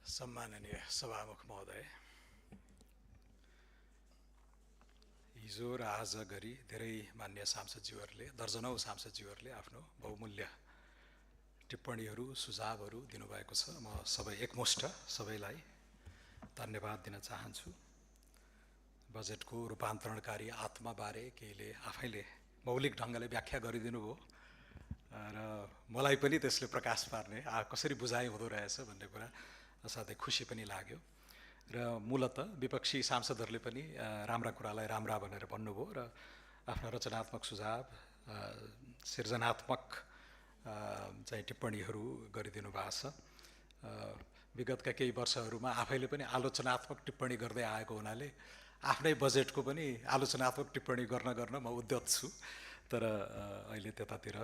सम्माननीय सभामुख महोदय, हिजो र आज गरी धेरै मान्य सांसदज्यूहरूले दर्जनौं सांसदज्यूहरूले आफ्नो बहुमूल्य टिप्पणीहरू सुझावहरू दिनुभएको छ। म सबै एकमुष्ट सबैलाई धन्यवाद दिन चाहन्छु। बजेटको रूपान्तरणकारी आत्माबारे केहीले आफैले मौलिक ढङ्गले व्याख्या गरिदिनु भयो र मलाई पनि त्यसले प्रकाश पार्ने कसरी बुझाइ हुँदो रहेछ भन्ने कुरा असाध्यै खुसी पनि लाग्यो र मूलत विपक्षी सांसदहरूले पनि राम्रा कुरालाई राम्रा भनेर भन्नुभयो र आफ्ना रचनात्मक सुझाव सृजनात्मक चाहिँ टिप्पणीहरू गरिदिनु भएको छ। विगतका केही वर्षहरूमा आफैले पनि आलोचनात्मक टिप्पणी गर्दै आएको हुनाले आफ्नै बजेटको पनि आलोचनात्मक टिप्पणी गर्न म उद्यत छु, तर अहिले त्यतातिर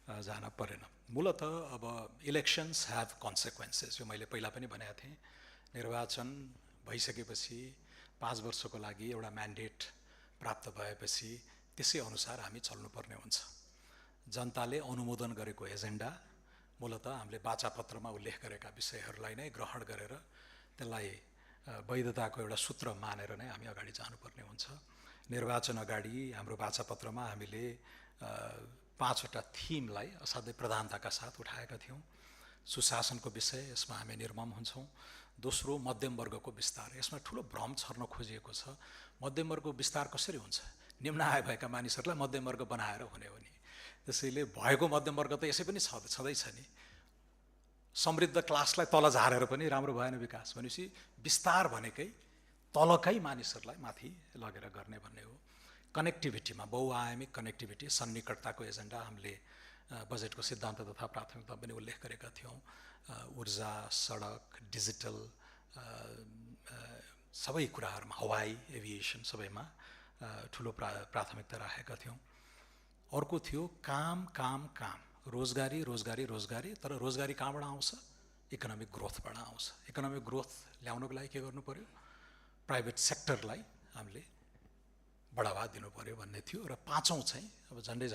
जान परेन। मूलत अब इलेक्सन्स ह्याभ कन्सिक्वेन्सेस, यो मैले पहिला पनि भनेको थिएँ। निर्वाचन भइसकेपछि 5 वर्षको लागि एउटा म्यान्डेट प्राप्त भएपछि त्यसै अनुसार हामी चल्नुपर्ने हुन्छ। जनताले अनुमोदन गरेको एजेन्डा मूलत हामीले वाचापत्रमा उल्लेख गरेका विषयहरूलाई नै ग्रहण गरेर त्यसलाई वैधताको एउटा सूत्र मानेर नै हामी अगाडि जानुपर्ने हुन्छ। निर्वाचन अगाडि हाम्रो वाचापत्रमा हामीले 5वटा थिमलाई असाध्यै प्रधानताका साथ उठाएका थियौँ। सुशासनको विषय, यसमा हामी निर्मम हुन्छौँ। दोस्रो, मध्यम वर्गको विस्तार, यसमा ठुलो भ्रम छर्न खोजिएको छ। मध्यम वर्गको विस्तार कसरी हुन्छ? निम्न आय भएका मानिसहरूलाई मध्यम वर्ग बनाएर हुने हो नि। त्यसैले भएको मध्यम वर्ग त यसै पनि छँदैछ नि। समृद्ध क्लासलाई तल झारेर पनि राम्रो भएन विकास। भनेपछि विस्तार भनेकै तलकै मानिसहरूलाई माथि लगेर गर्ने भन्ने हो। कनेक्टिभिटीमा बहुआयामिक कनेक्टिभिटी सन्निकटताको एजेन्डा हामीले बजेटको सिद्धान्त तथा प्राथमिकता पनि उल्लेख गरेका थियौँ। ऊर्जा, सडक, डिजिटल सबै कुराहरूमा, हवाई एभिएसन सबैमा ठुलो प्राथमिकता राखेका थियौँ। अर्को थियो काम काम काम, रोजगारी रोजगारी रोजगारी। तर रोजगारी कहाँबाट आउँछ? इकोनोमिक ग्रोथबाट आउँछ। इकोनोमिक ग्रोथ ल्याउनको लागि के गर्नु पर्यो? प्राइभेट सेक्टरलाई हामीले बढावा दिनु पर्यो भन्ने थियो। र पाँचौँ चाहिँ अब झन्डै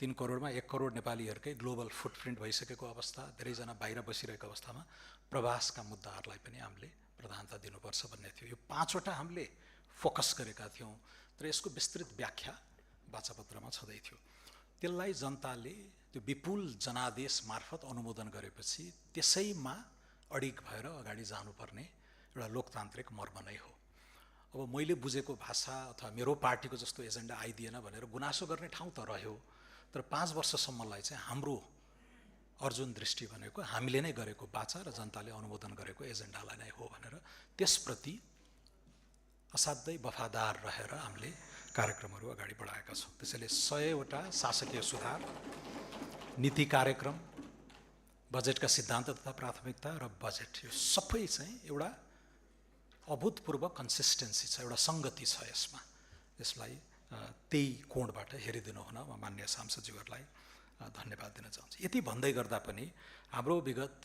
3 करोडमा 1 करोड नेपालीहरूकै ग्लोबल फुटप्रिन्ट भइसकेको अवस्था, धेरैजना बाहिर बसिरहेको अवस्थामा प्रवासका मुद्दाहरूलाई पनि हामीले प्रधानता दिनुपर्छ भन्ने थियो। यो 5वटा हामीले फोकस गरेका थियौँ, तर यसको विस्तृत व्याख्या वाचापत्रमा छँदै थियो। त्यसलाई जनताले त्यो विपुल जनादेश मार्फत अनुमोदन गरेपछि त्यसैमा अडिग भएर अगाडि जानुपर्ने एउटा लोकतान्त्रिक मर्म नै हो। अब मैले बुझेको भाषा अथवा मेरो पार्टीको जस्तो एजेन्डा आइदिएन भनेर गुनासो गर्ने ठाउँ त रह्यो, तर 5 वर्षसम्मलाई चाहिँ हाम्रो अर्जुन दृष्टि भनेको हामीले नै गरेको बाचा र जनताले अनुमोदन गरेको एजेन्डालाई नै हो भनेर त्यसप्रति असाध्यै वफादार रहेर हामीले कार्यक्रमहरू अगाडि बढाएका छौँ। त्यसैले 100वटा शासकीय सुधार, नीति कार्यक्रम, बजेटका सिद्धान्त तथा प्राथमिकता र बजेट, यो सबै चाहिँ एउटा अभूतपूर्व कन्सिस्टेन्सी छ, एउटा सङ्गति छ यसमा। यसलाई त्यही कोणबाट हेरिदिनु हुन म मान्य सांसदज्यूहरूलाई धन्यवाद दिन चाहन्छु। यति भन्दै गर्दा पनि हाम्रो विगत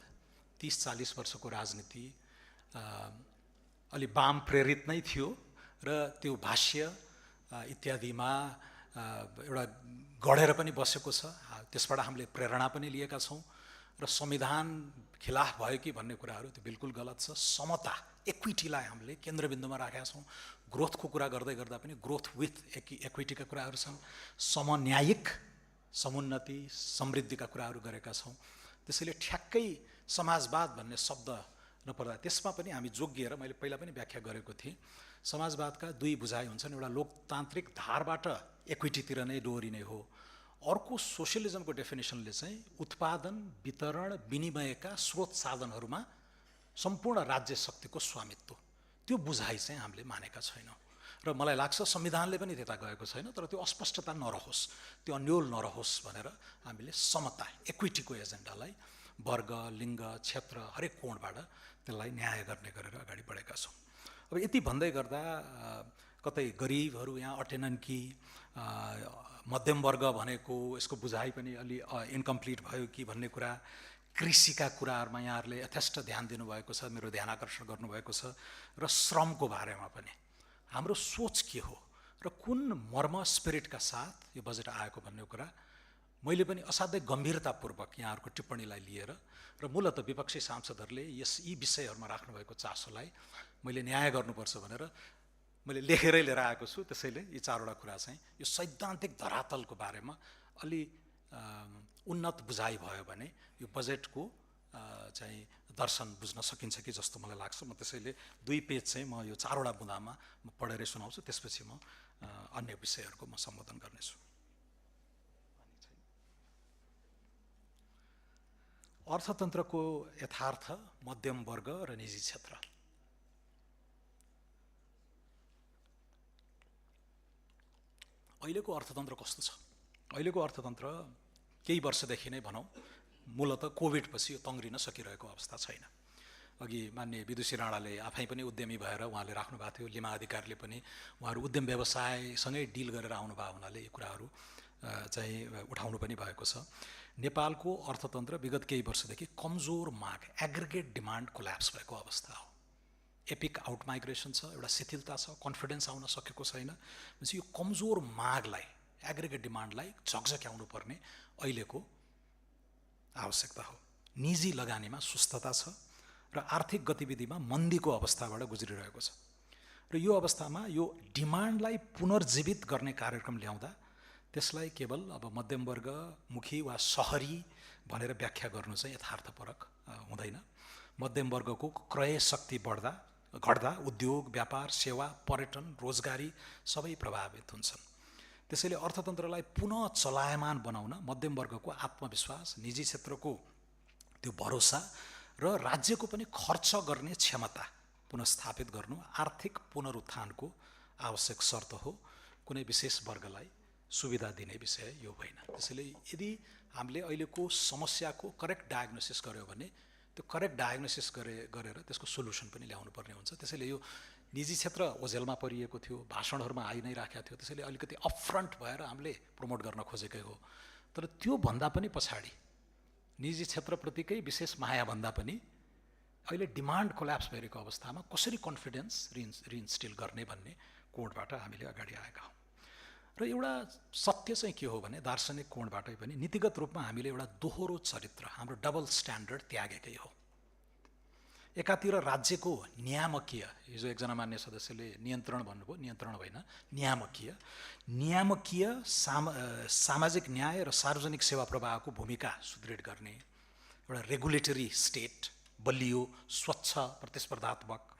30-40 वर्षको राजनीति अलि वाम प्रेरित नै थियो र त्यो भाष्य इत्यादिमा एउटा गढेर पनि बसेको छ। त्यसबाट हामीले प्रेरणा पनि लिएका छौँ र संविधान खिलाफ भयो कि भन्ने कुराहरू त्यो बिल्कुल गलत छ। समता, इक्विटीलाई हामीले केन्द्रबिन्दुमा राखेका छौँ। ग्रोथको कुरा गर्दै गर्दा पनि ग्रोथ विथ इक्विटीका कुराहरू छन्। समन्यायिक समुन्नति समृद्धिका कुराहरू गरेका छौँ। त्यसैले ठ्याक्कै समाजवाद भन्ने शब्द नपर्दा त्यसमा पनि हामी जोगिएर, मैले पहिला पनि व्याख्या गरेको थिएँ, समाजवादका 2 बुझाइ हुन्छन्। एउटा लोकतान्त्रिक धारबाट इक्विटीतिर नै डोहोरिने हो। अर्को सोसियलिजमको डेफिनेसनले चाहिँ उत्पादन, वितरण, विनिमयका स्रोत साधनहरूमा सम्पूर्ण राज्य शक्तिको स्वामित्व, त्यो बुझाइ चाहिँ हामीले मानेका छैनौँ। र मलाई लाग्छ संविधानले पनि त्यता गएको छैन, तर त्यो अस्पष्टता नरहोस्, त्यो अन्यल नरहोस् भनेर हामीले समता, इक्विटीको एजेन्डालाई वर्ग, लिङ्ग, क्षेत्र हरेक कोणबाट त्यसलाई न्याय गर्ने गरेर अगाडि बढेका छौँ। अब यति भन्दै गर्दा कतै गरिबहरू यहाँ अटेनन् कि मध्यम वर्ग भनेको यसको बुझाइ पनि अलि इन्कम्प्लिट भयो कि भन्ने कुरा, कृषिका कुराहरूमा यहाँहरूले यथेष्ट ध्यान दिनुभएको छ, मेरो ध्यान आकर्षण गर्नुभएको छ, र श्रमको बारेमा पनि हाम्रो सोच के हो र कुन मर्म स्पिरिटका साथ यो बजेट आएको भन्ने कुरा मैले पनि असाध्यै गम्भीरतापूर्वक यहाँहरूको टिप्पणीलाई लिएर र मूलत विपक्षी सांसदहरूले यी विषयहरूमा राख्नुभएको चासोलाई मैले न्याय गर्नुपर्छ भनेर मैले लेखेरै लिएर आएको छु। त्यसैले यी चारवटा कुरा चाहिँ यो सैद्धान्तिक धरातलको बारेमा अलि उन्नत बुझाइ भयो भने यो बजेटको चाहिँ दर्शन बुझ्न सकिन्छ कि जस्तो मलाई लाग्छ। म त्यसैले 2 पेज चाहिँ म यो चारवटा बुँदामा म पढेरै सुनाउँछु, त्यसपछि म अन्य विषयहरूको म सम्बोधन गर्नेछु। अर्थतन्त्रको यथार्थ, मध्यम वर्ग र निजी क्षेत्र। अहिलेको अर्थतन्त्र कस्तो छ? अहिलेको अर्थतन्त्र केही वर्षदेखि नै भनौँ मूलत कोभिड पछि यो तङ्ग्रिन सकिरहेको अवस्था छैन। अघि माननीय विदुषी राणाले आफै पनि उद्यमी भएर उहाँले राख्नु भएको थियो, लिमा अधिकारीले पनि उहाँहरू उद्यम व्यवसायसँगै डिल गरेर आउनुभयो हुनाले यी कुराहरू चाहिँ उठाउनु पनि भएको छ। नेपालको अर्थतन्त्र विगत केही वर्षदेखि कमजोर माग, एग्रिगेट डिमान्ड कोल्याप्स भएको अवस्था हो। एपिक आउट माइग्रेसन छ, एउटा शिथिलता छ, कन्फिडेन्स आउन सकेको छैन। भनेपछि यो कमजोर मागलाई, एग्रिगेट डिमान्डलाई झकझक्याउनु पर्ने अहिलेको आवश्यकता हो। निजी लगानीमा सुस्तता छ र आर्थिक गतिविधिमा मन्दीको अवस्थाबाट गुज्रिरहेको छ। र यो अवस्थामा यो डिमान्डलाई पुनर्जीवित गर्ने कार्यक्रम ल्याउँदा त्यसलाई केवल अब मध्यम वर्गमुखी वा सहरी भनेर व्याख्या गर्नु चाहिँ यथार्थपरक हुँदैन। मध्यम वर्गको क्रय शक्ति घट्दा उद्योग, व्यापार, सेवा, पर्यटन, रोजगारी सबै प्रभावित हुन्छन्। त्यसैले अर्थतन्त्रलाई पुनः चलायमान बनाउन मध्यम वर्गको आत्मविश्वास, निजी क्षेत्रको त्यो भरोसा र राज्यको पनि खर्च गर्ने क्षमता पुनर्स्थापित गर्नु आर्थिक पुनरुत्थानको आवश्यक शर्त हो। कुनै विशेष वर्गलाई सुविधा दिने विषय यो होइन। त्यसैले यदि हामीले अहिलेको समस्याको करेक्ट डायग्नोसिस गर्यो भने त्यो करेक्ट डायग्नोसिस गरेर त्यसको सोल्युसन पनि ल्याउनु पर्ने हुन्छ। त्यसैले यो निजी क्षेत्र ओझेलमा परिएको थियो, भाषणहरूमा आइ नै राखेको थियो। त्यसैले अलिकति अपफ्रन्ट भएर हामीले प्रमोट गर्न खोजेकै हो। तर त्यो भन्दा पनि पछाडि निजी क्षेत्रप्रतिकै विशेष माया भन्दा पनि अहिले डिमान्ड कोल्याप्स भइरहेको अवस्थामा कसरी कन्फिडेन्स रिइन्स्टिल गर्ने भन्ने कोणबाट हामीले अगाडि आएका हौँ। र एउटा सत्य चाहिँ के हो भने दार्शनिक कोणबाटै पनि नीतिगत रूपमा हामीले एउटा दोहोरो चरित्र, हाम्रो डबल स्ट्यान्डर्ड त्यागेकै हो। एकातिर राज्यको नियामकीय, हिजो एकजना मान्य सदस्यले नियन्त्रण भन्नुभयो, नियन्त्रण होइन, नियामकीय सामाजिक न्याय र सार्वजनिक सेवा प्रवाहको भूमिका सुदृढ गर्ने एउटा रेगुलेटरी स्टेट बलियो, स्वच्छ, प्रतिस्पर्धात्मक।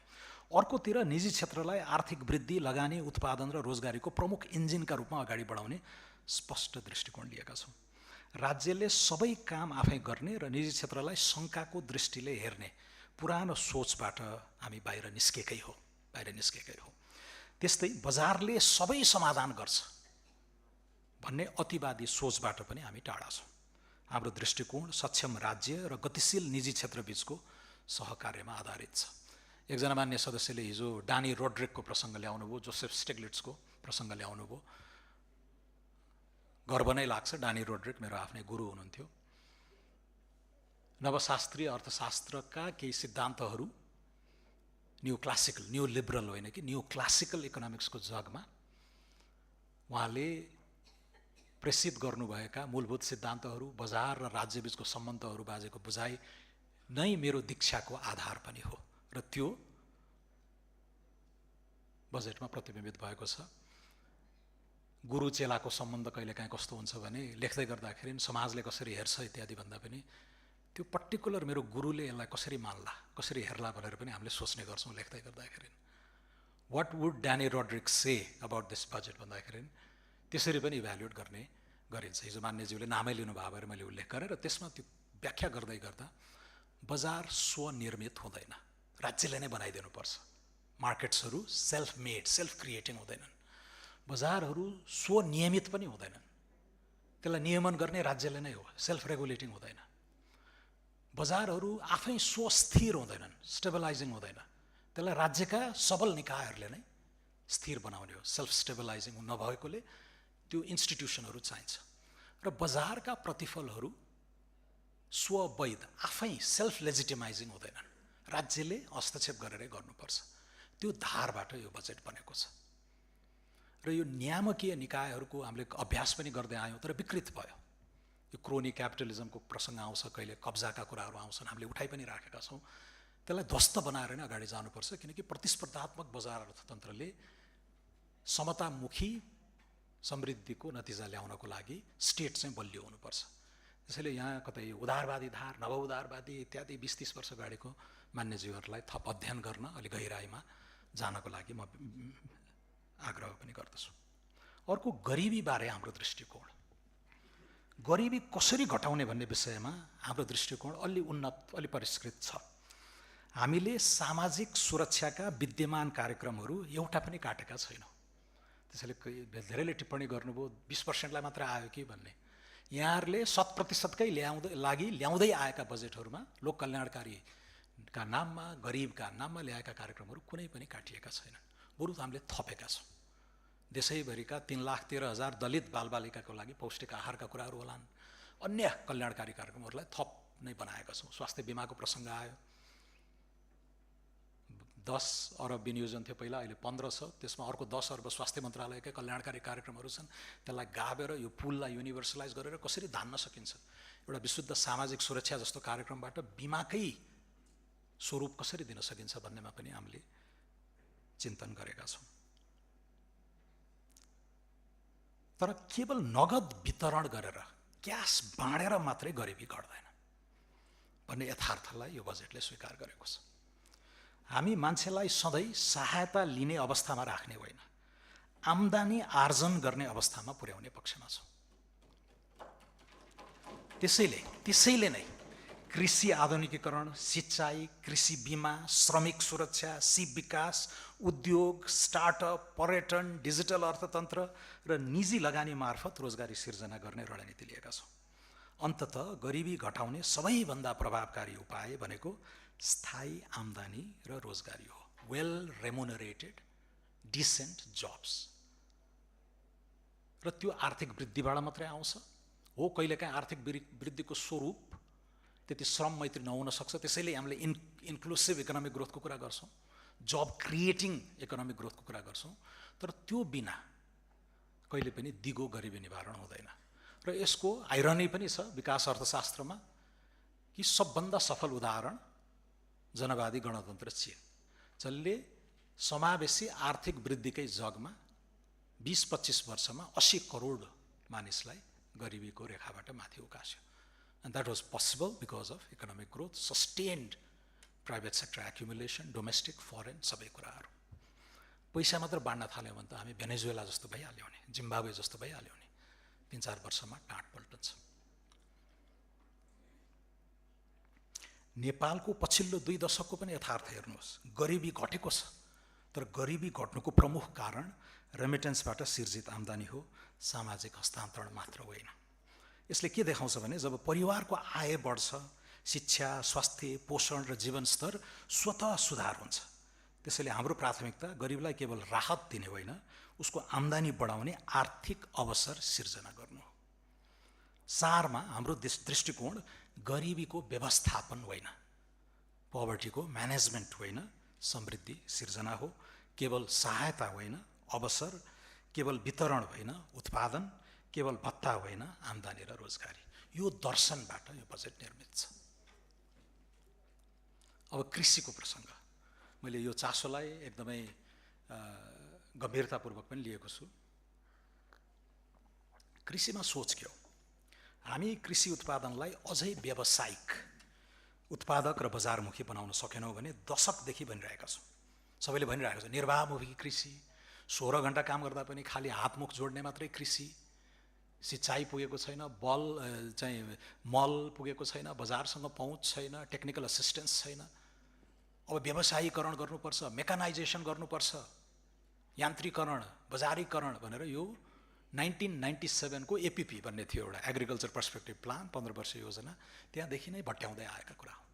अर्कोतिर निजी क्षेत्रलाई आर्थिक वृद्धि, लगानी, उत्पादन र रोजगारीको प्रमुख इन्जिनका रूपमा अगाडि बढाउने स्पष्ट दृष्टिकोण लिएका छौँ। राज्यले सबै काम आफै गर्ने र निजी क्षेत्रलाई शङ्काको दृष्टिले हेर्ने पुरानो सोचबाट हामी बाहिर निस्केकै हो। त्यस्तै बजारले सबै समाधान गर्छ भन्ने अतिवादी सोचबाट पनि हामी टाढा छौँ। हाम्रो दृष्टिकोण सक्षम राज्य र गतिशील निजी क्षेत्रबीचको सहकार्यमा आधारित छ। एकजना मान्य सदस्यले हिजो डानी रोड्रिकको प्रसङ्ग ल्याउनुभयो, जोसेफ स्टिग्लिट्जको प्रसङ्ग ल्याउनुभयो। गर्व नै लाग्छ, डानी रोड्रिक मेरो आफ्नै गुरु हुनुहुन्थ्यो। नवशास्त्रीय अर्थशास्त्रका केही सिद्धान्तहरू न्यू क्लासिकल, न्यू लिबरल होइन कि न्यू क्लासिकल इकोनोमिक्सको जगमा उहाँले प्रेषित गर्नुभएका मूलभूत सिद्धान्तहरू, बजार र राज्यबीचको सम्बन्धहरू बाजेको बुझाइ नै मेरो दीक्षाको आधार पनि हो र त्यो बजेटमा प्रतिबिम्बित भएको छ। गुरु चेलाको सम्बन्ध कहिलेकाहीँ कस्तो हुन्छ भने लेख्दै गर्दाखेरि समाजले कसरी हेर्छ इत्यादि भन्दा पनि त्यो पर्टिकुलर मेरो गुरुले यसलाई कसरी मान्ला, कसरी हेर्ला भनेर पनि हामीले सोच्ने गर्छौँ लेख्दै गर्दाखेरि। What would Dani Rodrik say about this budget भन्दाखेरि त्यसरी पनि इभ्यालुएट गर्ने गरिन्छ। हिजो मान्यज्यूले नामै लिनुभयो भएर मैले उल्लेख गरेँ र त्यसमा त्यो व्याख्या गर्दै गर्दा बजार स्वनिर्मित हुँदैन, राज्यले नै बनाइदिनुपर्छ। मार्केट्सहरू सेल्फ मेड, सेल्फ क्रिएटिङ हुँदैनन्। बजारहरू स्वनियमित पनि हुँदैनन्, त्यसलाई नियमन गर्ने राज्यले नै हो, सेल्फ रेगुलेटिङ हुँदैन। बजारहरू आफै स्वस्थिर हुँदैनन्, स्टेबलाइजिङ हुँदैन, त्यसलाई राज्यका सबल निकायहरूले नै स्थिर बनाउने हो। सेल्फ स्टेबलाइजिङ नभएकोले त्यो इन्स्टिट्युसनहरू चाहिन्छ। र बजारका प्रतिफलहरू स्ववैध, आफै सेल्फ लेजिटिमाइजिङ हुँदैनन्, राज्यले हस्तक्षेप गरेरै गर्नुपर्छ। त्यो धारबाट यो बजेट बनेको छ र यो नियामकीय निकायहरूको हामीले अभ्यास पनि गर्दै आयौँ तर विकृत भयो। यो क्रोनी क्यापिटलिजमको प्रसङ्ग आउँछ, कहिले कब्जाका कुराहरू आउँछन्, हामीले उठाइ पनि राखेका छौँ। त्यसलाई ध्वस्त बनाएर नै अगाडि जानुपर्छ, किनकि प्रतिस्पर्धात्मक बजार अर्थतन्त्रले समतामुखी समृद्धिको नतिजा ल्याउनको लागि स्टेट चाहिँ बलियो हुनुपर्छ। त्यसैले यहाँ कतै उदारवादी धार, नव उदारवादी इत्यादि 20-30 वर्ष अगाडिको मान्यज्यूहरूलाई थप अध्ययन गर्न अलि गहिराईमा जानको लागि म आग्रह पनि गर्दछु। अर्को गरिबीबारे हाम्रो दृष्टिकोण, गरिबी कसरी घटाउने भन्ने विषयमा हाम्रो दृष्टिकोण अलि उन्नत, अलि परिष्कृत छ। हामीले सामाजिक सुरक्षाका विद्यमान कार्यक्रमहरू एउटा पनि काटेका छैनौँ। त्यसैले धेरैले टिप्पणी गर्नुभयो 20%लाई मात्र आयो कि भन्ने। यहाँहरूले 100%कै ल्याउँदै आएका बजेटहरूमा लोक कल्याणकारीका नाममा, गरिबका नाममा ल्याएका कार्यक्रमहरू कुनै पनि काटिएका छैनन्, बरु हामीले थपेका छौँ। देशैभरिका 3,13,000 दलित बालबालिकाको लागि पौष्टिक आहारका कुराहरू होलान्, अन्य कल्याणकारी कार्यक्रमहरूलाई थप नै बनाएका छौँ। स्वास्थ्य बिमाको प्रसङ्ग आयो, 10 अरब विनियोजन थियो पहिला, अहिले 15 छ। त्यसमा अर्को 10 अर्ब स्वास्थ्य मन्त्रालयकै कल्याणकारी कार्यक्रमहरू छन्। त्यसलाई गाभेर यो पुललाई युनिभर्सलाइज गरेर कसरी धान्न सकिन्छ, एउटा विशुद्ध सामाजिक सुरक्षा जस्तो कार्यक्रमबाट बिमाकै स्वरूप कसरी दिन सकिन्छ भन्नेमा पनि हामीले चिन्तन गरेका छौँ। तर केवल नगद वितरण गरेर, क्यास बाँडेर मात्रै गरिबी घट्दैन भन्ने यथार्थलाई यो बजेटले स्वीकार गरेको छ। हामी मान्छेलाई सधैँ सहायता लिने अवस्थामा राख्ने होइन, आम्दानी आर्जन गर्ने अवस्थामा पुर्याउने पक्षमा छौँ। त्यसैले नै कृषि आधुनिकीकरण, सिँचाइ, कृषि बिमा, श्रमिक सुरक्षा, सिप विकास, उद्योग, स्टार्टअप, पर्यटन, डिजिटल अर्थतन्त्र र निजी लगानी मार्फत रोजगारी सिर्जना गर्ने रणनीति लिएका छौँ। अन्ततः गरिबी घटाउने सबैभन्दा प्रभावकारी उपाय भनेको स्थायी आम्दानी र रोजगारी हो। Well remunerated decent jobs. र त्यो आर्थिक वृद्धिबाट मात्रै आउँछ हो। कहिलेकाहीँ आर्थिक वृद्धिको स्वरूप त्यति श्रम मैत्री नहुन सक्छ। त्यसैले हामीले इन्क्लुसिभ इकोनोमिक ग्रोथको कुरा गर्छौँ, जब क्रिएटिङ इकोनोमिक ग्रोथको कुरा गर्छौँ। तर त्यो बिना कहिले पनि दिगो गरिबी निवारण हुँदैन। र यसको आइरनी पनि छ विकास अर्थशास्त्रमा कि सबभन्दा सफल उदाहरण जनवादी गणतन्त्र चीन, जसले समावेशी आर्थिक वृद्धिकै जगमा 20-25 वर्षमा 80 करोड मानिसलाई गरिबीको रेखाबाट माथि उकास्यो। And that was possible because of economic growth, sustained private sector accumulation, domestic, foreign, सबै कुराहरू। पैसा मात्र बाँड्न थाल्यो भने त हामी भेनेजुएला जस्तो भइहाल्यो नि, जिम्बाब्वे जस्तो भइहाल्यो नि, 3-4 वर्षमा टाँट पल्टन्छ। नेपालको पछिल्लो 2 दशकको पनि यथार्थ हेर्नुहोस्, गरिबी घटेको छ। तर गरिबी घट्नुको प्रमुख कारण रेमिटेन्सबाट सिर्जित आम्दानी हो, सामाजिक हस्तान्तरण मात्र होइन। यसले के देखाउँछ भने जब परिवारको आय बढ्छ, शिक्षा, स्वास्थ्य, पोषण र जीवनस्तर स्वतः सुधार हुन्छ। त्यसैले हाम्रो प्राथमिकता गरिबलाई केवल राहत दिने होइन, उसको आम्दानी बढाउने आर्थिक अवसर सिर्जना गर्नु हो। सारमा हाम्रो दृष्टिकोण गरिबीको व्यवस्थापन होइन, पोभर्टीको म्यानेजमेन्ट होइन, समृद्धि सिर्जना हो। केवल सहायता होइन, अवसर, केवल वितरण होइन, उत्पादन, केवल भत्ता होइन, आम्दानी र रोजगारी। यो दर्शनबाट यो बजेट निर्मित छ। अब कृषिको प्रसङ्ग, मैले यो चासोलाई एकदमै गम्भीरतापूर्वक पनि लिएको छु। कृषिमा सोच के हो? हामी कृषि उत्पादनलाई अझै व्यावसायिक, उत्पादक र बजारमुखी बनाउन सकेनौँ भने दशकदेखि भनिरहेका छौँ। सबैले भनिरहेको छ निर्वाहमुखी कृषि, 16 घण्टा काम गर्दा पनि खालि हातमुख जोड्ने मात्रै कृषि, सिँचाइ पुगेको छैन, मल पुगेको छैन, बजारसँग पहुँच छैन, टेक्निकल असिस्टेन्स छैन। अब व्यवसायीकरण गर्नुपर्छ, मेकानाइजेसन गर्नुपर्छ, यान्त्रिकरण, बजारीकरण भनेर यो 1997 को एपीपी भन्ने थियो एउटा एग्रिकल्चर पर्सपेक्टिभ प्लान, 15 वर्ष योजना, त्यहाँदेखि नै भट्याउँदै आएका कुरा हो।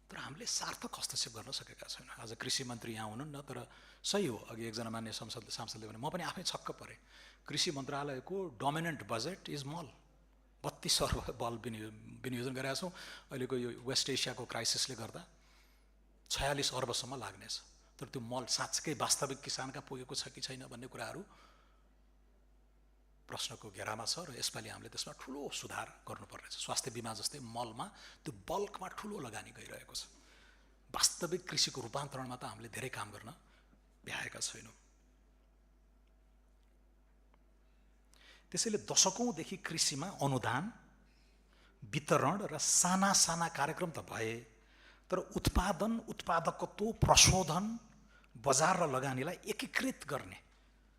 तर हामीले सार्थक हस्तक्षेप गर्न सकेका छैनौँ। आज कृषि मन्त्री यहाँ हुनुहुन्न, तर सही हो, अघि एकजना मान्य सांसदले भने म पनि आफै छक्क परेँ। कृषि मन्त्रालयको डोमिनेन्ट बजेट इज मल, 32 अर्ब बल विनियोजन गरेका छौँ। अहिलेको यो वेस्ट एसियाको क्राइसिसले गर्दा 46 अर्बसम्म लाग्नेछ। तर त्यो मल साँच्चै वास्तविक किसानका पुगेको छ कि छैन भन्ने कुराहरू प्रश्नको घेरामा छ र यसपालि हामीले त्यसमा ठुलो सुधार गर्नुपर्ने छ। स्वास्थ्य बिमा जस्तै मलमा त्यो बल्कमा ठुलो लगानी गइरहेको छ। वास्तविक कृषिको रूपान्तरणमा त हामीले धेरै काम गर्न भ्याएका छैनौँ। त्यसैले दशकौँदेखि कृषिमा अनुदान वितरण र साना साना कार्यक्रम त भए, तर उत्पादन, उत्पादकत्व, प्रशोधन, बजार र लगानीलाई एकीकृत गर्ने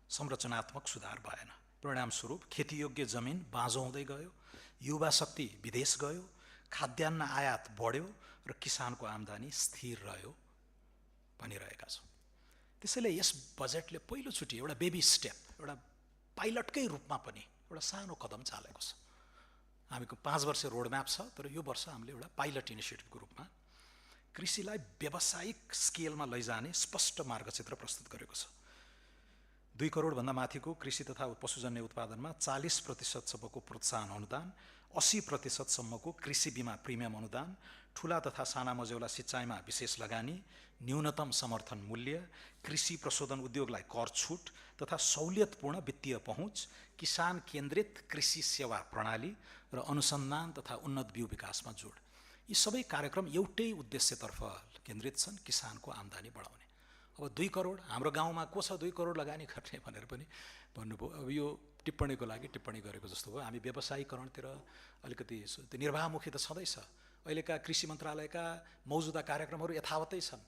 संरचनात्मक सुधार भएन। परिणामस्वरूप खेतीयोग्य जमिन बाँझो हुँदै गयो, युवा शक्ति विदेश गयो, खाद्यान्न आयात बढ्यो र किसानको आम्दानी स्थिर रह्यो भनिरहेका छौँ। त्यसैले यस बजेटले पहिलोचोटि एउटा बेबी स्टेप, एउटा पाइलटकै रूपमा पनि एउटा सानो कदम चालेको छ। हामीको 5 वर्ष रोडम्याप छ, तर यो वर्ष हामीले एउटा पाइलट इनिसिएटिभको रूपमा कृषिलाई व्यावसायिक स्केलमा लैजाने स्पष्ट मार्गचित्र प्रस्तुत गरेको छ। 2 करोडभन्दा माथिको कृषि तथा पशुजन्य उत्पादनमा 40% प्रोत्साहन अनुदान, 80% कृषि बिमा प्रिमियम अनुदान, ठुला तथा साना मझौला सिँचाइमा विशेष लगानी, न्यूनतम समर्थन मूल्य, कृषि प्रशोधन उद्योगलाई कर छुट तथा सहुलियतपूर्ण वित्तीय पहुँच, किसान केन्द्रित कृषि सेवा प्रणाली र अनुसन्धान तथा उन्नत बिउ विकासमा जोड। यी सबै कार्यक्रम एउटै उद्देश्यतर्फ केन्द्रित छन्, किसानको आम्दानी बढाउने। अब 2 करोड हाम्रो गाउँमा को छ 2 करोड लगानी गर्ने भनेर पनि भन्नुभयो। अब यो टिप्पणीको लागि टिप्पणी गरेको जस्तो भयो। हामी व्यवसायीकरणतिर अलिकति त्यो निर्वाहमुखी त छँदैछ। अहिलेका कृषि मन्त्रालयका मौजुदा कार्यक्रमहरू यथावतै छन्।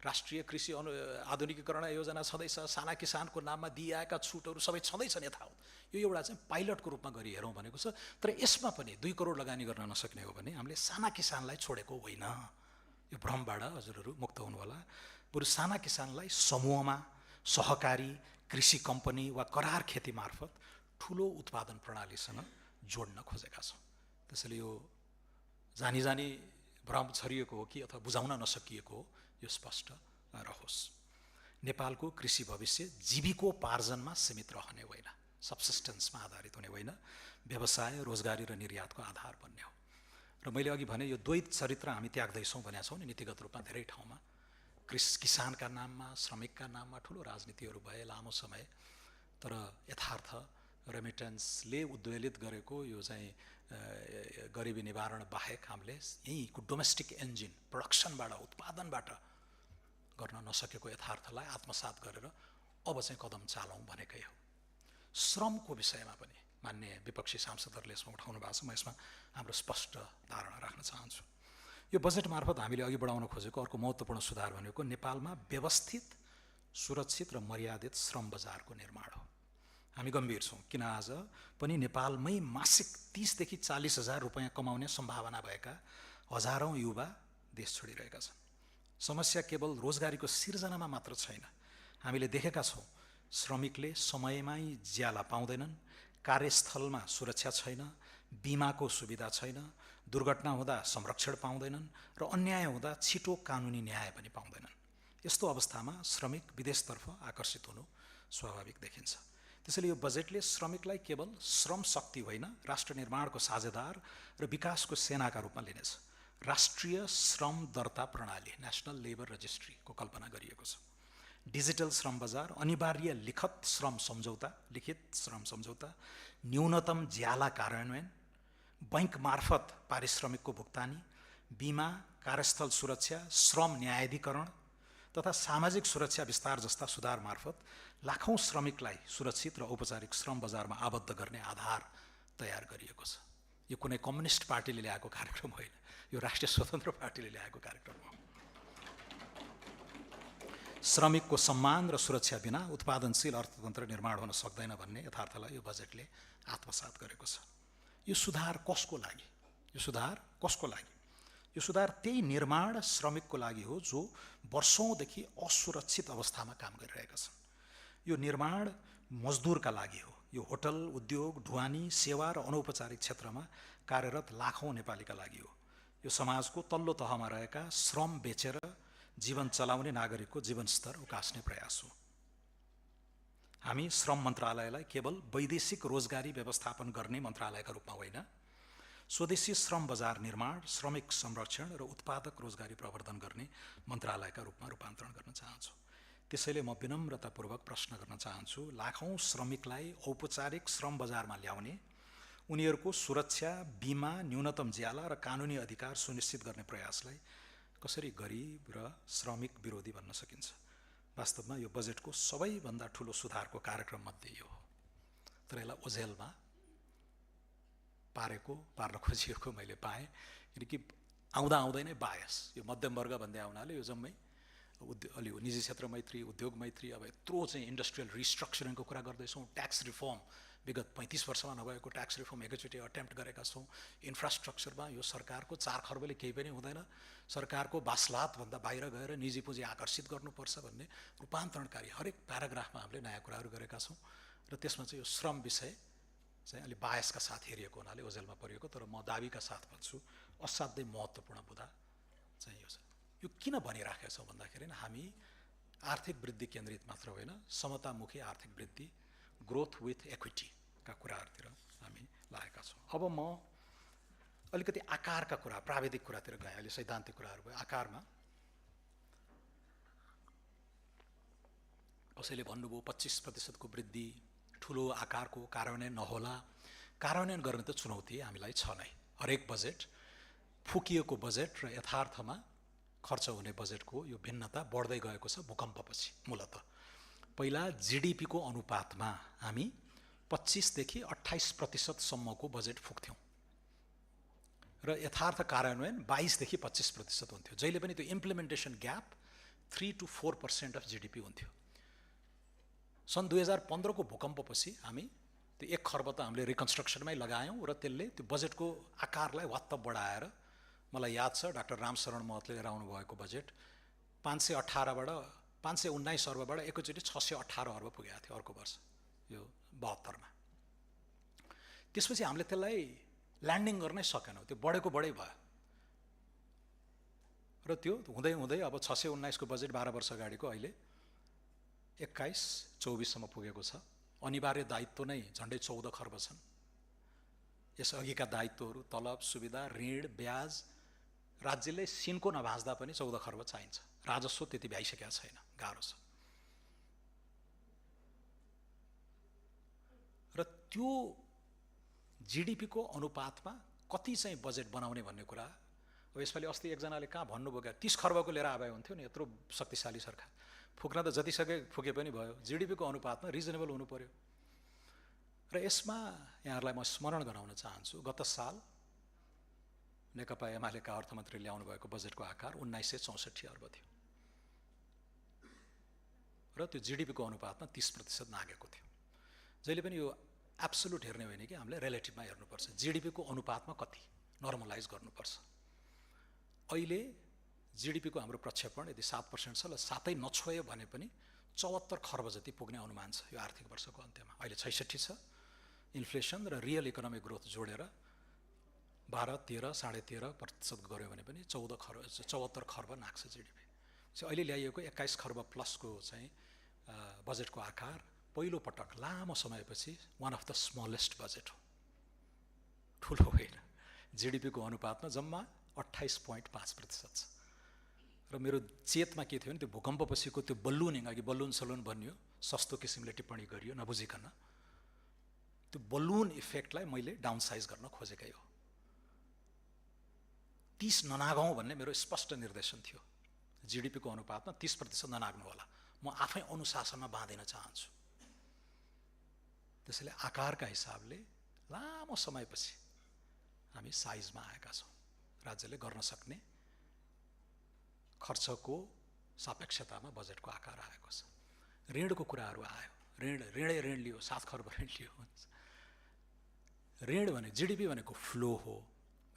राष्ट्रिय कृषि आधुनिकीकरण योजना छँदैछ, साना किसानको नाममा दिइआएका छुटहरू सबै छँदैछन् यथावत। यो एउटा चाहिँ पाइलटको रूपमा गरी हेरौँ भनेको छ। तर यसमा पनि 2 करोड लगानी गर्न नसक्ने हो भने हामीले साना किसानलाई छोडेको होइन। यो भ्रमबाट हजुरहरू मुक्त हुनु होला। बरु साना किसानलाई समूहमा, सहकारी, कृषि कम्पनी वा करार खेती मार्फत ठुलो उत्पादन प्रणालीसँग जोड्न खोजेका छौँ। त्यसैले यो जानी जानी भ्रम छरिएको हो कि अथवा बुझाउन नसकिएको हो, यो स्पष्ट रहोस्। नेपालको कृषि भविष्य जीविकोपार्जनमा सीमित रहने होइन, सबसिस्टेन्समा आधारित हुने होइन, व्यवसाय, रोजगारी र निर्यातको आधार बन्ने हो। र मैले अघि भने यो द्वैत चरित्र हामी त्याग्दैछौँ भनेका छौँ नि नीतिगत रूपमा धेरै ठाउँमा। किसानका नाममा, श्रमिकका नाममा ठुलो राजनीतिहरू भए लामो समय, तर यथार्थ रेमिटेन्सले उद्वेलित गरेको यो चाहिँ गरिबी निवारण बाहेक हामीले यहीँको डोमेस्टिक इन्जिन प्रोडक्सनबाट, उत्पादनबाट गर्न नसकेको यथार्थलाई आत्मसात गरेर अब चाहिँ कदम चालौँ भनेकै हो। श्रमको विषयमा पनि मान्य विपक्षी सांसदहरूले यसमा उठाउनु भएको छ। म यसमा हाम्रो स्पष्ट धारणा राख्न चाहन्छु। यो बजेट मार्फत हामीले अघि बढाउन खोजेको अर्को महत्त्वपूर्ण सुधार भनेको नेपालमा व्यवस्थित, सुरक्षित र मर्यादित श्रम बजारको निर्माण हो। हामी गम्भीर छौँ किन आज पनि नेपालमै मासिक 30 देखि 40 हजार रुपैयाँ कमाउने सम्भावना भएका हजारौँ युवा देश छोडिरहेका छन्। समस्या केवल रोजगारीको सिर्जनामा मात्र छैन। हामीले देखेका छौँ श्रमिकले समयमै ज्याला पाउँदैनन्, कार्यस्थलमा सुरक्षा छैन, बिमाको सुविधा छैन, दुर्घटना हुँदा संरक्षण पाउँदैनन् र अन्याय हुँदा छिटो कानुनी न्याय पनि पाउँदैनन्। यस्तो अवस्थामा श्रमिक विदेशतर्फ आकर्षित हुनु स्वाभाविक देखिन्छ। त्यसैले यो बजेटले श्रमिकलाई केवल श्रम शक्ति होइन, राष्ट्र निर्माणको साझेदार र विकासको सेनाका रूपमा लिनेछ। राष्ट्रिय श्रम दर्ता प्रणाली, नेशनल लेबर रजिस्ट्रीको कल्पना गरिएको छ। डिजिटल श्रम बजार, अनिवार्य लिखित श्रम सम्झौता, न्यूनतम ज्याला कार्यान्वयन, बैंक मार्फत पारिश्रमिकको भुक्तानी, बिमा, कार्यस्थल सुरक्षा, श्रम न्यायाधिकरण तथा सामाजिक सुरक्षा विस्तार जस्ता सुधार मार्फत लाखौं श्रमिकलाई सुरक्षित र औपचारिक श्रम बजारमा आबद्ध गर्ने आधार तयार गरिएको छ। यो कुनै कम्युनिस्ट पार्टीले ल्याएको कार्यक्रम होइन, यो राष्ट्रिय स्वतन्त्र पार्टीले ल्याएको कार्यक्रम हो। श्रमिकको सम्मान र सुरक्षा बिना उत्पादनशील अर्थतन्त्र निर्माण हुन सक्दैन भन्ने यथार्थलाई यो बजेटले आत्मसात गरेको छ। यो सुधार कसको लागि? यो सुधार त्यही निर्माण श्रमिकको लागि हो जो वर्षौंदेखि असुरक्षित अवस्थामा काम गरिरहेका छन्। यो निर्माण मजदुरका लागि हो। यो होटल, उद्योग, ढुवानी, सेवा र अनौपचारिक क्षेत्रमा कार्यरत लाखौं नेपालीका लागि हो। यो समाजको तल्लो तहमा रहेका श्रम बेचेर जीवन चलाउने नागरिकको जीवनस्तर उकास्ने प्रयास हो। हामी श्रम मन्त्रालयलाई केवल वैदेशिक रोजगारी व्यवस्थापन गर्ने मन्त्रालयका रूपमा होइन, स्वदेशी श्रम बजार निर्माण, श्रमिक संरक्षण र उत्पादक रोजगारी प्रवर्धन गर्ने मन्त्रालयका रूपमा रूपान्तरण गर्न चाहन्छौँ। त्यसैले म विनम्रतापूर्वक प्रश्न गर्न चाहन्छु, लाखौं श्रमिकलाई औपचारिक श्रम बजारमा ल्याउने, उनीहरूको सुरक्षा, बीमा, न्यूनतम ज्याला र कानुनी अधिकार सुनिश्चित गर्ने प्रयासलाई कसरी गरिब र श्रमिक विरोधी भन्न सकिन्छ? वास्तवमा यो बजेटको सबैभन्दा ठुलो सुधारको कार्यक्रम मध्ये यो हो, तर यसलाई ओझेलमा पार्न खोजिएको मैले पाएँ, किनकि आउँदै नै बायस, यो मध्यम वर्ग भन्दै आउनाले यो जम्मै अलि निजी क्षेत्र मैत्री, उद्योग मैत्री, अब यत्रो चाहिँ इन्डस्ट्रियल रिस्ट्रक्चरिङको कुरा गर्दैछौँ, ट्याक्स रिफर्म विगत 35 वर्षमा नभएको ट्याक्स रिफर्म एकैचोटि अटेम्प्ट गरेका छौँ, इन्फ्रास्ट्रक्चरमा यो सरकारको 4 खर्बले केही पनि हुँदैन, सरकारको बासलातभन्दा बाहिर गएर निजी पुँजी आकर्षित गर्नुपर्छ भन्ने रूपान्तरणकारी हरेक प्याराग्राफमा हामीले नयाँ कुराहरू गरेका छौँ र त्यसमा चाहिँ यो श्रम विषय चाहिँ अलि बायसका साथ हेरिएको हुनाले ओझेलमा परिएको, तर म दाबीका साथ भन्छु असाध्यै महत्त्वपूर्ण मुद्दा चाहिँ यो छ। यो किन भनिराखेका छौँ भन्दाखेरि हामी आर्थिक वृद्धि केन्द्रित मात्र होइन, समतामुखी आर्थिक वृद्धि, ग्रोथ विथ इक्विटीका कुराहरूतिर हामी लागेका छौँ। अब म अलिकति आकारका कुरा, प्राविधिक कुरातिर गएँ, अहिले सैद्धान्तिक कुराहरू भयो। आकारमा कसैले भन्नुभयो 25% वृद्धि ठुलो आकारको कार्यान्वयन नहोला। कार्यान्वयन गर्ने त चुनौती हामीलाई छ नै। हरेक बजेट, फुकिएको बजेट र यथार्थमा खर्च हुने बजेटको यो भिन्नता बढ्दै गएको छ भूकम्पपछि। मूलतः पहिला जीडीपीको अनुपातमा हामी 25 देखि 28% सम्मको बजेट फुक्थ्यौँ र यथार्थ कार्यान्वयन 22 देखि 25% हुन्थ्यो। जहिले पनि त्यो implementation gap 3 to 4% of GDP हुन्थ्यो। सन् 2015 को भूकम्पपछि हामी त्यो 1 खर्ब त हामीले रिकन्स्ट्रक्सनमै लगायौँ र त्यसले त्यो बजेटको आकारलाई वात्त बढाएर, मलाई याद छ डाक्टर रामशरण महतले लिएर आउनुभएको बजेट 519 अर्बबाट एकैचोटि 618 अर्ब पुगेको थियो अर्को वर्ष, यो 72 मा। त्यसपछि हामीले त्यसलाई ल्यान्डिङ गर्नै सकेनौँ, त्यो बढेको बढै भयो र त्यो हुँदै हुँदै अब 619 को बजेट 12 वर्ष अगाडिको अहिले 21-24 सम्म पुगेको छ। अनिवार्य दायित्व नै झन्डै 14 खर्ब छन्। यसअघिका दायित्वहरू, तलब, सुविधा, ऋण, ब्याज, राज्यले सिनको नभाँच्दा पनि 14 खर्ब चाहिन्छ। राजस्व त्यति भ्याइसकेका छैन, गाह्रो छ। र त्यो जीडीपीको अनुपातमा कति चाहिँ बजेट बनाउने भन्ने कुरा, अब यसपालि अस्ति एकजनाले कहाँ भन्नुभयो क्या 30 खर्बको लिएर आए हुन्थ्यो नि, यत्रो शक्तिशाली सरकार, फुक्न त जतिसके फुके पनि भयो, जीडीपीको अनुपातमा रिजनेबल हुनु पर्यो। र यसमा यहाँहरूलाई म स्मरण गराउन चाहन्छु, गत साल नेकपा एमालेका अर्थमन्त्री ल्याउनु भएको बजेटको आकार 1964 अर्ब थियो र त्यो जीडीपीको अनुपातमा 30% नागेको थियो। जहिले पनि यो एब्सोल्युट हेर्ने होइन कि हामीले रिलेटिभमा हेर्नुपर्छ, जीडीपीको अनुपातमा कति नर्मलाइज गर्नुपर्छ। अहिले जीडीपीको हाम्रो प्रक्षेपण यदि 7% छ, ल 7 नछोयो भने पनि 74 खर्ब जति पुग्ने अनुमान छ यो आर्थिक वर्षको अन्त्यमा। अहिले 66 छ। इन्फ्लेसन र रियल इकोनोमिक ग्रोथ जोडेर 12, 13, 13.5% गऱ्यो भने पनि 74 खर्ब नाग्छ जीडीपी। अहिले ल्याइएको 21 खर्ब प्लसको चाहिँ बजेटको आकार पहिलो पटक लामो समयपछि one of the smallest budget हो, ठुलो होइन। जीडीपीको अनुपातमा जम्मा 28.5% छ। र मेरो चेतमा के थियो भने त्यो भूकम्पपछिको त्यो बलुनिङ, अघि बलुन सलुन भन्यो, सस्तो किसिमले टिप्पणी गरियो नबुझिकन, त्यो बलुन इफेक्टलाई मैले डाउनसाइज गर्न खोजेकै हो। 30 ननागौँ भन्ने मेरो स्पष्ट निर्देशन थियो। जीडीपीको अनुपातमा 30% ननाग्नु होला। म आफै अनुशासनमा बाँधिन चाहन्छु। त्यसैले आकारका हिसाबले लामो समयपछि हामी साइजमा आएका छौँ। राज्यले गर्न सक्ने खर्चको सापेक्षतामा बजेटको आकार आएको छ। ऋणको कुराहरू आयो, ऋण लियो, 7 खर्ब ऋण लियो। ऋण भने जीडीपी भनेको फ्लो हो,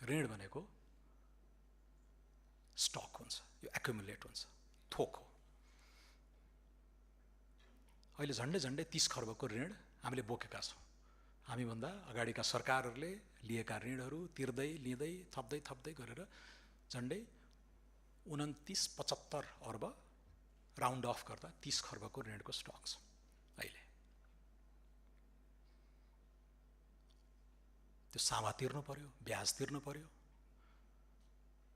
ऋण भनेको स्टक हुन्छ, यो एक्युमुलेट हुन्छ, थोक हो। अहिले झन्डै 30 खर्बको ऋण हामीले बोकेका छौँ। हामीभन्दा अगाडिका सरकारहरूले लिएका ऋणहरू तिर्दै लिँदै थप्दै गरेर झन्डै 29-75 अर्ब राउन्ड अफ गर्दा 30 खर्बको ऋणको स्टक छ। अहिले त्यो सामा तिर्नु पर्यो, ब्याज तिर्नु पर्यो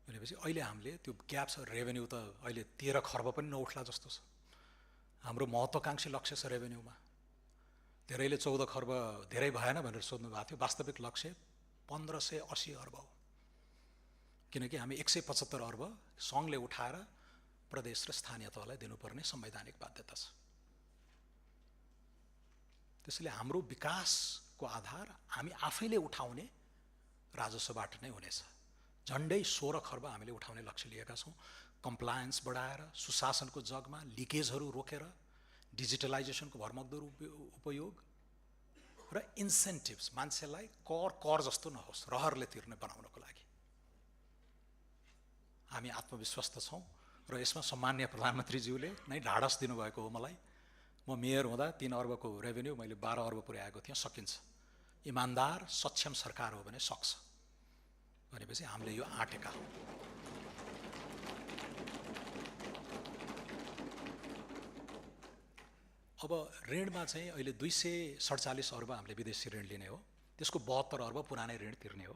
भनेपछि अहिले हामीले त्यो ग्याप छ। रेभेन्यू त अहिले 13 खर्ब पनि नउठ्ला जस्तो छ। हाम्रो महत्त्वाकांक्षी लक्ष्य छ रेभेन्यूमा। धेरैले 14 खर्ब धेरै भएन भनेर सोध्नु भएको थियो। वास्तविक लक्ष्य 1580 अर्ब हो, किनकि हामी 175 अर्ब सङ्घले उठाएर प्रदेश र स्थानीय तहलाई दिनुपर्ने संवैधानिक बाध्यता छ। त्यसैले हाम्रो विकासको आधार हामी आफैले उठाउने राजस्वबाट नै हुनेछ। झन्डै 16 खर्ब हामीले उठाउने लक्ष्य लिएका छौँ। कम्प्लायन्स बढाएर, सुशासनको जगमा लिकेजहरू रोकेर, डिजिटलाइजेसनको भरमग्दो उपयोग र इन्सेन्टिभ्स, मान्छेलाई कर जस्तो नहोस्, रहरले तिर्ने बनाउनको लागि हामी आत्मविश्वस्त छौँ। र यसमा सम्माननीय प्रधानमन्त्रीज्यूले नै ढाडस दिनुभएको हो मलाई। म मेयर हुँदा 3 अर्बको रेभेन्यू मैले 12 अर्ब पुर्याएको थिएँ। सकिन्छ, इमान्दार सक्षम सरकार हो भने सक्छ भनेपछि हामीले यो आँटेका हौँ। अब ऋणमा चाहिँ अहिले 247 अर्ब हामीले विदेशी ऋण लिने हो। त्यसको 72 अर्ब पुरानै ऋण तिर्ने हो।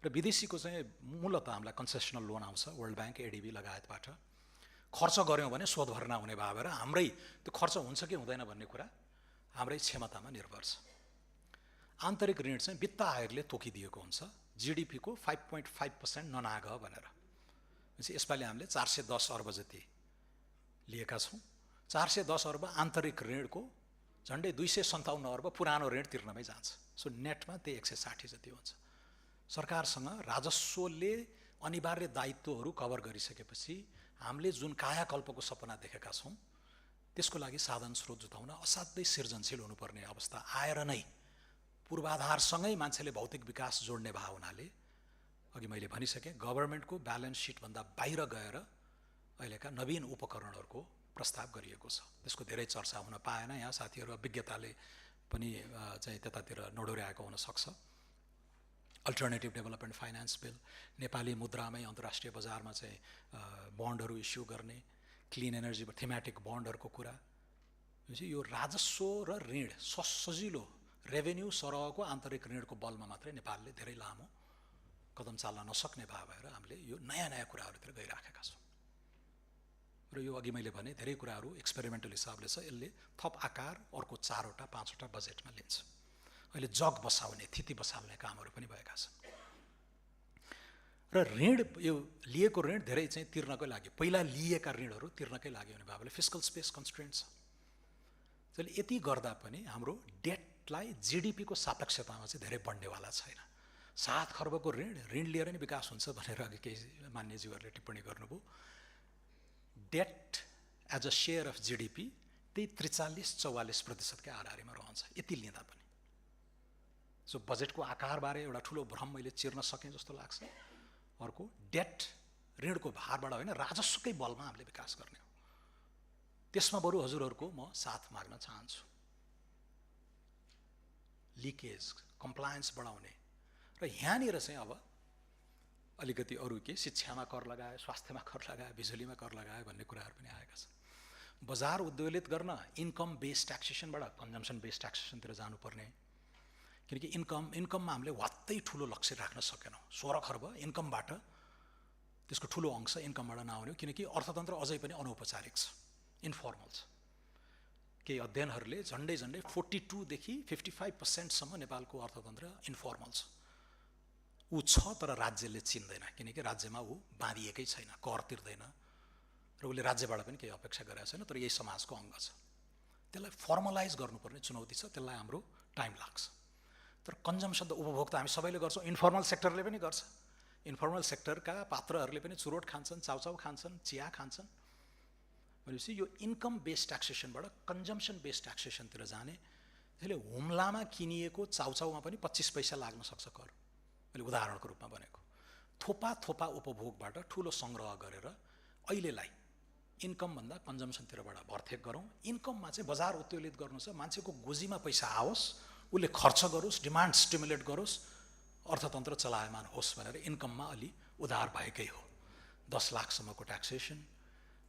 र विदेशीको चाहिँ मूलत हामीलाई कन्सेसनल लोन आउँछ वर्ल्ड ब्याङ्क, एडिबी लगायतबाट। खर्च गऱ्यौँ भने शोध भर्ना हुने भयो भएर हाम्रै त्यो खर्च हुन्छ कि हुँदैन भन्ने कुरा हाम्रै क्षमतामा निर्भर छ। आन्तरिक ऋण चाहिँ वित्त आयोगले तोकिदिएको हुन्छ, जिडिपीको 5.5% ननाग भनेर। यसपालि हामीले 410 अर्ब जति लिएका छौँ। 410 अर्ब आन्तरिक ऋणको झन्डै 257 अर्ब पुरानो ऋण तिर्नमै जान्छ। सो नेटमा त्यही 160 जति हुन्छ। सरकारसँग राजस्वले अनिवार्य दायित्वहरू कभर गरिसकेपछि हामीले जुन कायाकल्पको सपना देखेका छौँ त्यसको लागि साधन स्रोत जुटाउन असाध्यै सृजनशील हुनुपर्ने अवस्था आएर नै पूर्वाधारसँगै मान्छेले भौतिक विकास जोड्ने भाव हुनाले अघि मैले भनिसकेँ, गभर्मेन्टको ब्यालेन्स सिटभन्दा बाहिर गएर अहिलेका नवीन उपकरणहरूको प्रस्ताव गरिएको छ। त्यसको धेरै चर्चा हुन पाएन। यहाँ साथीहरू विज्ञताले पनि चाहिँ त्यतातिर नडोर्याएको हुनसक्छ। Alternative development finance bill, Nepali मुद्रामै अन्तर्राष्ट्रिय बजारमा चाहिँ बन्डहरू इस्यु गर्ने, क्लिन एनर्जी थीमेटिक बन्डहरूको कुरा। यो राजस्व र ऋण सजिलो रेभेन्यू सरहको आन्तरिक ऋणको बलमा मात्रै नेपालले धेरै लामो कदम चाल्न नसक्ने भए भएर हामीले यो नयाँ नयाँ कुराहरूतिर गइराखेका छौँ। र यो अघि मैले भने धेरै कुराहरू एक्सपेरिमेन्टल हिसाबले छ। यसले थप आकार अर्को 4वटा 5वटा बजेटमा लिन्छ। अहिले जग बसाउने, थिति बसाल्ने कामहरू पनि भएका छन्। र ऋण, यो लिएको ऋण धेरै चाहिँ तिर्नकै लागि, पहिला लिएका ऋणहरू तिर्नकै लागि हुने भएकोले फिस्कल स्पेस कन्स्ट्रेन्ट छ। त्यसले यति गर्दा पनि हाम्रो डेटलाई जिडिपीको सापेक्षतामा चाहिँ धेरै बढ्नेवाला छैन। 7 खर्बको ऋण लिएर नै विकास हुन्छ भनेर अघि केही मान्यज्यूहरूले टिप्पणी गर्नुभयो। That as a share of GDP त्यही 43-44%कै आधारमा रहन्छ यति लिँदा पनि। सो बजेटको आकारबारे एउटा ठुलो भ्रम मैले चिर्न सकेँ जस्तो लाग्छ। अर्को, डेट ऋणको भारबाट होइन, राजस्वकै बलमा हामीले विकास गर्ने हो। त्यसमा बरु हजुरहरूको म साथ माग्न चाहन्छु। लिकेज, कम्प्लायन्स बढाउने र यहाँनिर चाहिँ अब अलिकति अरू के शिक्षामा कर लगाए, स्वास्थ्यमा कर लगाए, बिजुलीमा कर लगाए भन्ने कुराहरू पनि आएका छन्। बजार उद्वेलित गर्न इन्कम बेस्ड ट्याक्सेसनबाट कन्जम्सन बेस्ड ट्याक्सेसनतिर जानुपर्ने, किनकि इन्कममा हामीले वात्तै ठुलो लक्ष्य राख्न सकेनौँ। 16 खर्ब इन्कमबाट, त्यसको ठुलो अंश इन्कमबाट नआउने, किनकि अर्थतन्त्र अझै पनि अनौपचारिक छ, इन्फर्मल छ। केही अध्ययनहरूले झन्डै 42 देखि 55% नेपालको अर्थतन्त्र इन्फर्मल छ। ऊ छ तर राज्यले चिन्दैन, किनकि राज्यमा ऊ बाँधिएकै छैन, कर तिर्दैन र उसले राज्यबाट पनि केही अपेक्षा गरेको छैन, तर यही समाजको अङ्ग छ। त्यसलाई फर्मलाइज गर्नुपर्ने चुनौती छ, त्यसलाई हाम्रो टाइम लाग्छ। तर कन्जम्सन त उपभोक्ता हामी सबैले गर्छौँ, इन्फर्मल सेक्टरले पनि गर्छ। इन्फर्मल सेक्टरका पात्रहरूले पनि चुरोट खान्छन्, चाउचाउ खान्छन्, चिया खान्छन्। भनेपछि यो इन्कम बेस्ड ट्याक्सेसनबाट कन्जम्सन बेस्ड ट्याक्सेसनतिर जाने, त्यसले हुम्लामा किनिएको चाउचाउमा पनि 25 पैसा लाग्न सक्छ कर। मैले उदाहरणको रूपमा भनेको। थोपा उपभोगबाट ठुलो सङ्ग्रह गरेर अहिलेलाई इन्कमभन्दा कन्जम्सनतिरबाट भरथेक गरौँ। इन्कममा चाहिँ बजार उत्तेजित गर्नु छ, मान्छेको गोजीमा पैसा आओस्, उसले खर्च गरोस्, डिमान्ड स्टिमुलेट गरोस्, अर्थतन्त्र चलायमान होस् भनेर इन्कममा अलि उधार भएकै हो। 10 लाखसम्मको ट्याक्सेसन,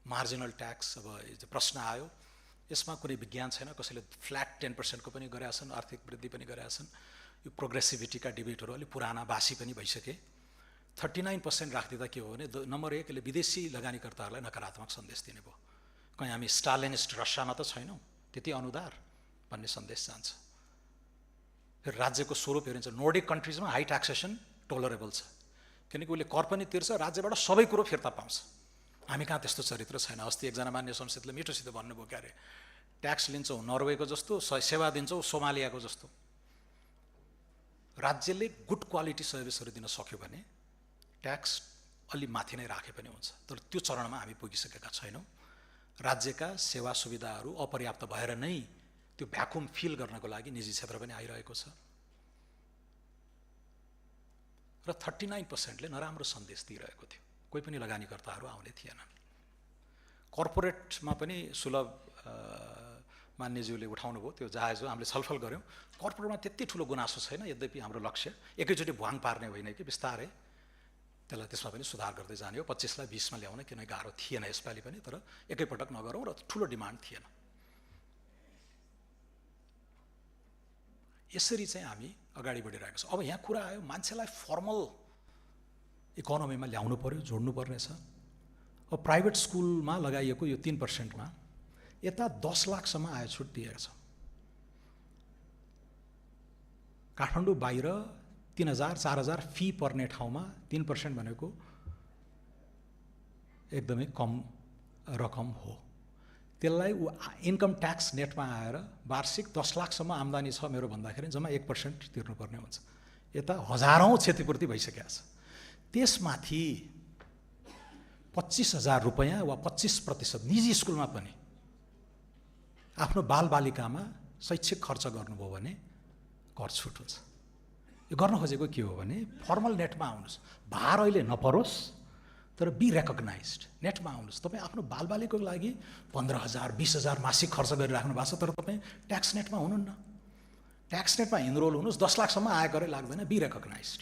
मार्जिनल ट्याक्स। अब प्रश्न आयो, यसमा कुनै विज्ञान छैन, कसैले फ्ल्याट 10% को पनि गरेका छन्, आर्थिक वृद्धि पनि गरेका छन्। यो प्रोग्रेसिभिटीका डिबेटहरू अलिक पुराना बासी पनि भइसके। 39% राखिदिँदा के हो भने, नम्बर 1 यसले विदेशी लगानीकर्ताहरूलाई नकारात्मक सन्देश दिने भयो। कहीँ हामी स्टालिनिस्ट रसियामा त छैनौँ, त्यति अनुदार भन्ने सन्देश जान्छ। फेरि राज्यको स्वरूप हेरिन्छ, नोर्डिक कन्ट्रिजमा हाई ट्याक्सेसन टोलरेबल छ, किनकि उसले कर पनि तिर्छ, राज्यबाट सबै कुरो फिर्ता पाउँछ। हामी कहाँ त्यस्तो चरित्र छैन। अस्ति एकजना मान्य संसदले मिठोसित भन्नुभयो, क्या अरे ट्याक्स लिन्छौँ नर्वेको जस्तो, सेवा दिन्छौँ सोमालियाको जस्तो। राज्यले गुड क्वालिटी सर्भिसहरू दिन सक्यो भने ट्याक्स अलि माथि नै राखे पनि हुन्छ, तर त्यो चरणमा हामी पुगिसकेका छैनौँ। राज्यका सेवा सुविधाहरू अपर्याप्त भएर नै त्यो भ्याकुम फिल गर्नको लागि निजी क्षेत्र पनि आइरहेको छ र 39%ले नराम्रो सन्देश दिइरहेको थियो। कोही पनि लगानीकर्ताहरू आउने थिएनन्। कर्पोरेटमा पनि सुलभ मान्यज्यूले उठाउनु भयो त्यो जायज हो, हामीले छलफल गऱ्यौँ। कर्पोरेटमा त्यति ठुलो गुनासो छैन, यद्यपि हाम्रो लक्ष्य एकैचोटि भुवाङ पार्ने होइन कि बिस्तारै त्यसलाई त्यसमा पनि सुधार गर्दै जाने हो। 25लाई 20मा ल्याउन किन गाह्रो थिएन यसपालि पनि, तर एकैपटक नगरौँ र ठुलो डिमान्ड थिएन। यसरी चाहिँ हामी अगाडि बढिरहेको छ। अब यहाँ कुरा आयो मान्छेलाई फर्मल इकोनोमीमा ल्याउनु पर्यो, जोड्नु पर्नेछ। अब प्राइभेट स्कुलमा लगाइएको यो 3%मा यता 10 लाखसम्म आय छुट दिएको छ। काठमाडौँ बाहिर 3000 4000 फी पर्ने ठाउँमा 3% भनेको एकदमै कम रकम हो। त्यसलाई इन्कम ट्याक्स नेटमा आएर वार्षिक 10 लाखसम्म आम्दानी छ मेरो भन्दाखेरि जम्मा 1% तिर्नुपर्ने हुन्छ। यता हजारौँ क्षतिपूर्ति भइसकेको छ। त्यसमाथि 25,000 रुपैयाँ वा 25% निजी स्कुलमा पनि आफ्नो बालबालिकामा शैक्षिक खर्च गर्नुभयो भने कर छुट हुन्छ। यो गर्न खोजेको के हो भने फर्मल नेटमा आउनुहोस्, भार अहिले नपरोस् तर बी रेकग्नाइज्ड, नेटमा आउनुहोस्। तपाईँ आफ्नो बालबालिकाको लागि 15,000 20,000 मासिक खर्च गरिराख्नु भएको छ, तर तपाईँ ट्याक्स नेटमा हुनुहुन्न। ट्याक्स नेटमा इनरोल हुनुहोस्, 10 लाखसम्म आयकरै लाग्दैन, बी रेकग्नाइज्ड।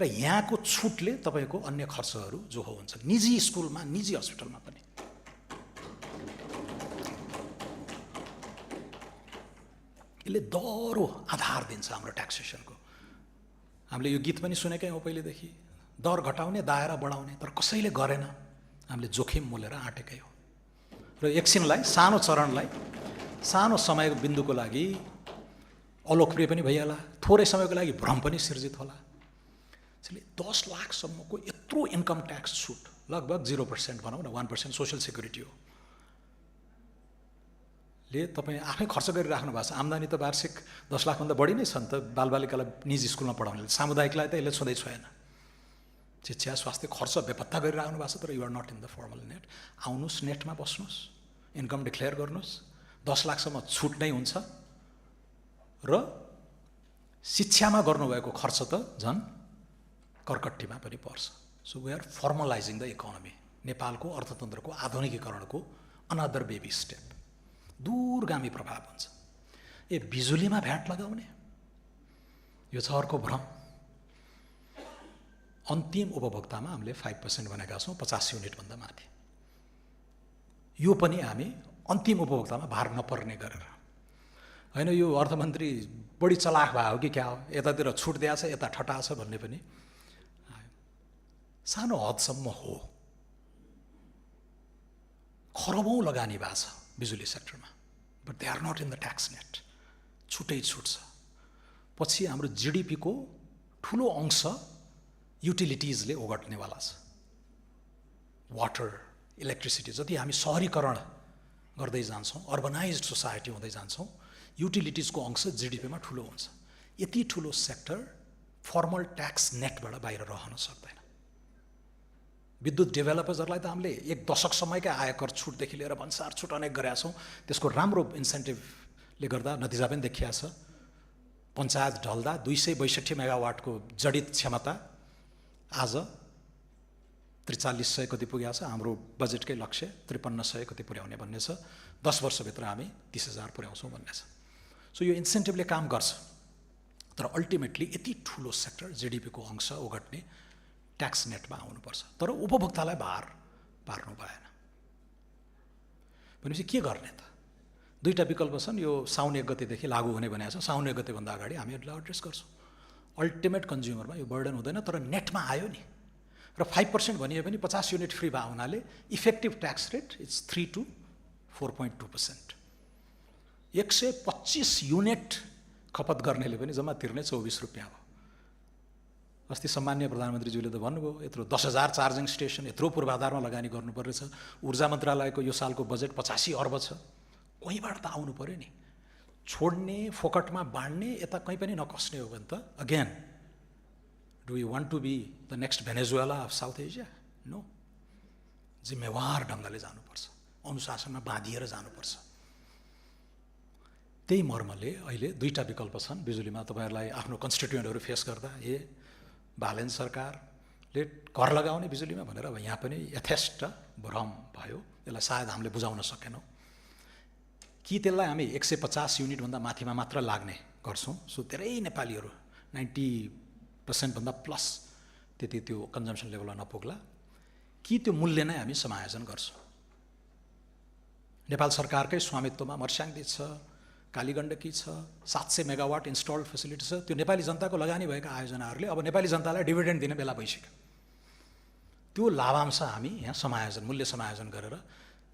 र यहाँको छुटले तपाईँको अन्य खर्चहरू जो हो हुन्छ, निजी स्कुलमा निजी हस्पिटलमा पनि। यसले दह्रो आधार दिन्छ हाम्रो ट्याक्सेसनको। हामीले यो गीत पनि सुनेकै हो पहिलेदेखि, दर घटाउने दायरा बढाउने, तर कसैले गरेन। हामीले जोखिम मोलेर आँटेकै हो। र एकछिनलाई सानो चरणलाई सानो समय बिन्दुको लागि अलोकप्रिय पनि भइहाल्ला, थोरै समयको लागि भ्रम पनि सिर्जित होला। त्यसले 10 लाखसम्मको यत्रो इन्कम ट्याक्स छुट, लगभग 0% भनौँ न, 1% सोसियल सेक्युरिटी हो, ले तपाईँ आफै खर्च गरिराख्नु भएको छ। आम्दानी त वार्षिक 10 लाखभन्दा बढी नै छ नि त बालबालिकालाई निजी स्कुलमा पढाउनेले। सामुदायिकलाई त यसले छँदै छैन। शिक्षा स्वास्थ्य खर्च बेपत्ता गरिराख्नु भएको छ, तर you are not in the formal net. आउनुहोस्, नेटमा बस्नुहोस्, इन्कम डिक्लेयर गर्नुहोस्, 10 लाखसम्म छुट नै हुन्छ। र शिक्षामा गर्नुभएको खर्च त झन् कर्कट्टीमा पनि पर्छ। So we are formalising the economy. नेपालको अर्थतन्त्रको आधुनिकीकरणको अनदर बेबी स्टेप, दूरगामी प्रभाव हुन्छ। बिजुलीमा भ्याट लगाउने, यो छ अर्को भ्रम। अन्तिम उपभोक्तामा हामीले 5% भनेका छौँ, 50 युनिटभन्दा माथि। यो पनि हामी अन्तिम उपभोक्तामा भार नपर्ने गरेर होइन। यो अर्थमन्त्री बढी चलाख भयो कि क्या हो, यतातिर छुट दिएछ यता ठटा छ भन्ने पनि सानो हदसम्म हो। खरबौँ लगानी भएको छ बिजुली सेक्टरमा, but they are not in the tax net. छुटै छुट छ। पछि हाम्रो जिडिपीको ठुलो अंश युटिलिटिजले ओगट्नेवाला छ। वाटर, इलेक्ट्रिसिटी, जति हामी सहरीकरण गर्दै जान्छौँ, अर्बनाइज्ड सोसाइटी हुँदै जान्छौँ, युटिलिटिजको अंश जिडिपीमा ठुलो हुन्छ। यति ठुलो सेक्टर फर्मल ट्याक्स नेटबाट बाहिर रहन सक्दैन। विद्युत डेभलपर्सहरूलाई त हामीले 1 दशकसम्मकै आयकर छुटदेखि लिएर भन्सार छुट अनेक गरेका छौँ। त्यसको राम्रो इन्सेन्टिभले गर्दा नतिजा पनि देखिया छ। पञ्चायत ढल्दा 262 मेगावाटको जडित क्षमता आज 4300 कति पुगेको छ। हाम्रो बजेटकै लक्ष्य 5300 कति पुर्याउने भन्ने छ। 10 वर्षभित्र हामी 30,000 पुर्याउँछौँ भन्ने छ। सो यो इन्सेन्टिभले काम गर्छ, तर अल्टिमेटली यति ठुलो सेक्टर जिडिपीको अंश ओगट्ने ट्याक्स नेटमा आउनुपर्छ। तर उपभोक्तालाई भार पार्नु भएन भनेपछि के गर्ने त? दुईटा विकल्प छन्। यो साउन 1 गतेदेखि लागू हुने भनेको छ। साउन 1 गतेभन्दा अगाडि हामी यसलाई एड्रेस गर्छौँ। अल्टिमेट कन्ज्युमरमा यो बर्डन हुँदैन, तर नेटमा आयो नि। र 5% भनिए पनि 50 युनिट फ्री भए हुनाले effective tax rate it's 3 to 4.2%। 125 unit खपत गर्नेले पनि जम्मा तिर्ने 24 रुपियाँ हो। अस्ति सम्मान्य प्रधानमन्त्रीज्यूले त भन्नुभयो यत्रो 10,000 चार्जिङ स्टेसन, यत्रो पूर्वाधारमा लगानी गर्नुपर्नेछ। ऊर्जा मन्त्रालयको यो सालको बजेट 85 अर्ब छ। कहीँबाट त आउनु पर्यो नि। छोड्ने, फोकटमा बाँड्ने, यता कहीँ पनि नकस्ने हो भने त again do you want to be the next Venezuela of South Asia? No. जिम्मेवार ढङ्गले जानुपर्छ, अनुशासनमा बाँधिएर जानुपर्छ। त्यही मर्मले अहिले दुईटा विकल्प छन् बिजुलीमा। तपाईँहरूलाई आफ्नो कन्स्टिट्युएन्टहरू फेस गर्दा बालेन सरकारले कर लगाउने बिजुलीमा भनेर अब यहाँ पनि यथेष्ट भ्रम भयो। यसलाई सायद हामीले बुझाउन सकेनौँ कि त्यसलाई हामी 150 युनिटभन्दा माथिमा मात्र लाग्ने गर्छौँ। सो धेरै नेपालीहरू 90% भन्दा प्लस त्यति त्यो कन्जम्सन लेभलमा नपुग्ला कि त्यो मूल्य नै हामी समायोजन गर्छौँ। नेपाल सरकारकै स्वामित्वमा मर्स्याङदी छ, कालीगण्डकी छ, 700 मेगावाट इन्स्टल्ड फेसिलिटी छ। त्यो नेपाली जनताको लगानी भएका आयोजनाहरूले अब नेपाली जनतालाई डिभिडेन्ड दिने बेला भइसक्यो। त्यो लाभांश हामी यहाँ समायोजन, मूल्य समायोजन गरेर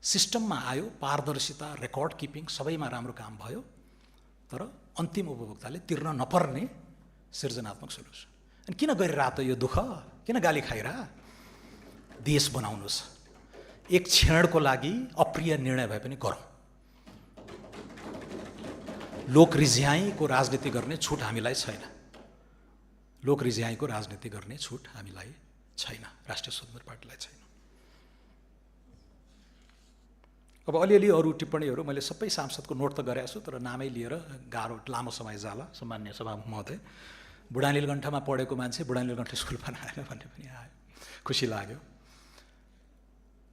सिस्टममा आयो। पारदर्शिता, रेकर्ड किपिङ सबैमा राम्रो काम भयो। तर अन्तिम उपभोक्ताले तिर्न नपर्ने सृजनात्मक सोल्युसन। अनि किन गरिरह त यो दुःख? किन गाली खाइरह? देश बनाउनुहोस्। एक क्षणको लागि अप्रिय निर्णय भए पनि गरौँ। लोक रिझ्याइको राजनीति गर्ने छुट हामीलाई छैन। लोक रिझ्याइको राजनीति गर्ने छुट हामीलाई छैन, राष्ट्रिय स्वतन्त्र पार्टीलाई छैन। अब अलिअलि अरू टिप्पणीहरू मैले सबै सांसदको नोट त गरेको छु, तर नामै लिएर गाह्रो लामो समय जाला। सम्मान्य सभामुख महोदय, बुढा नीलकण्ठमा पढेको मान्छे बुढा नीलकण्ठ स्कुल बनाएन भन्ने पनि आयो, खुसी लाग्यो।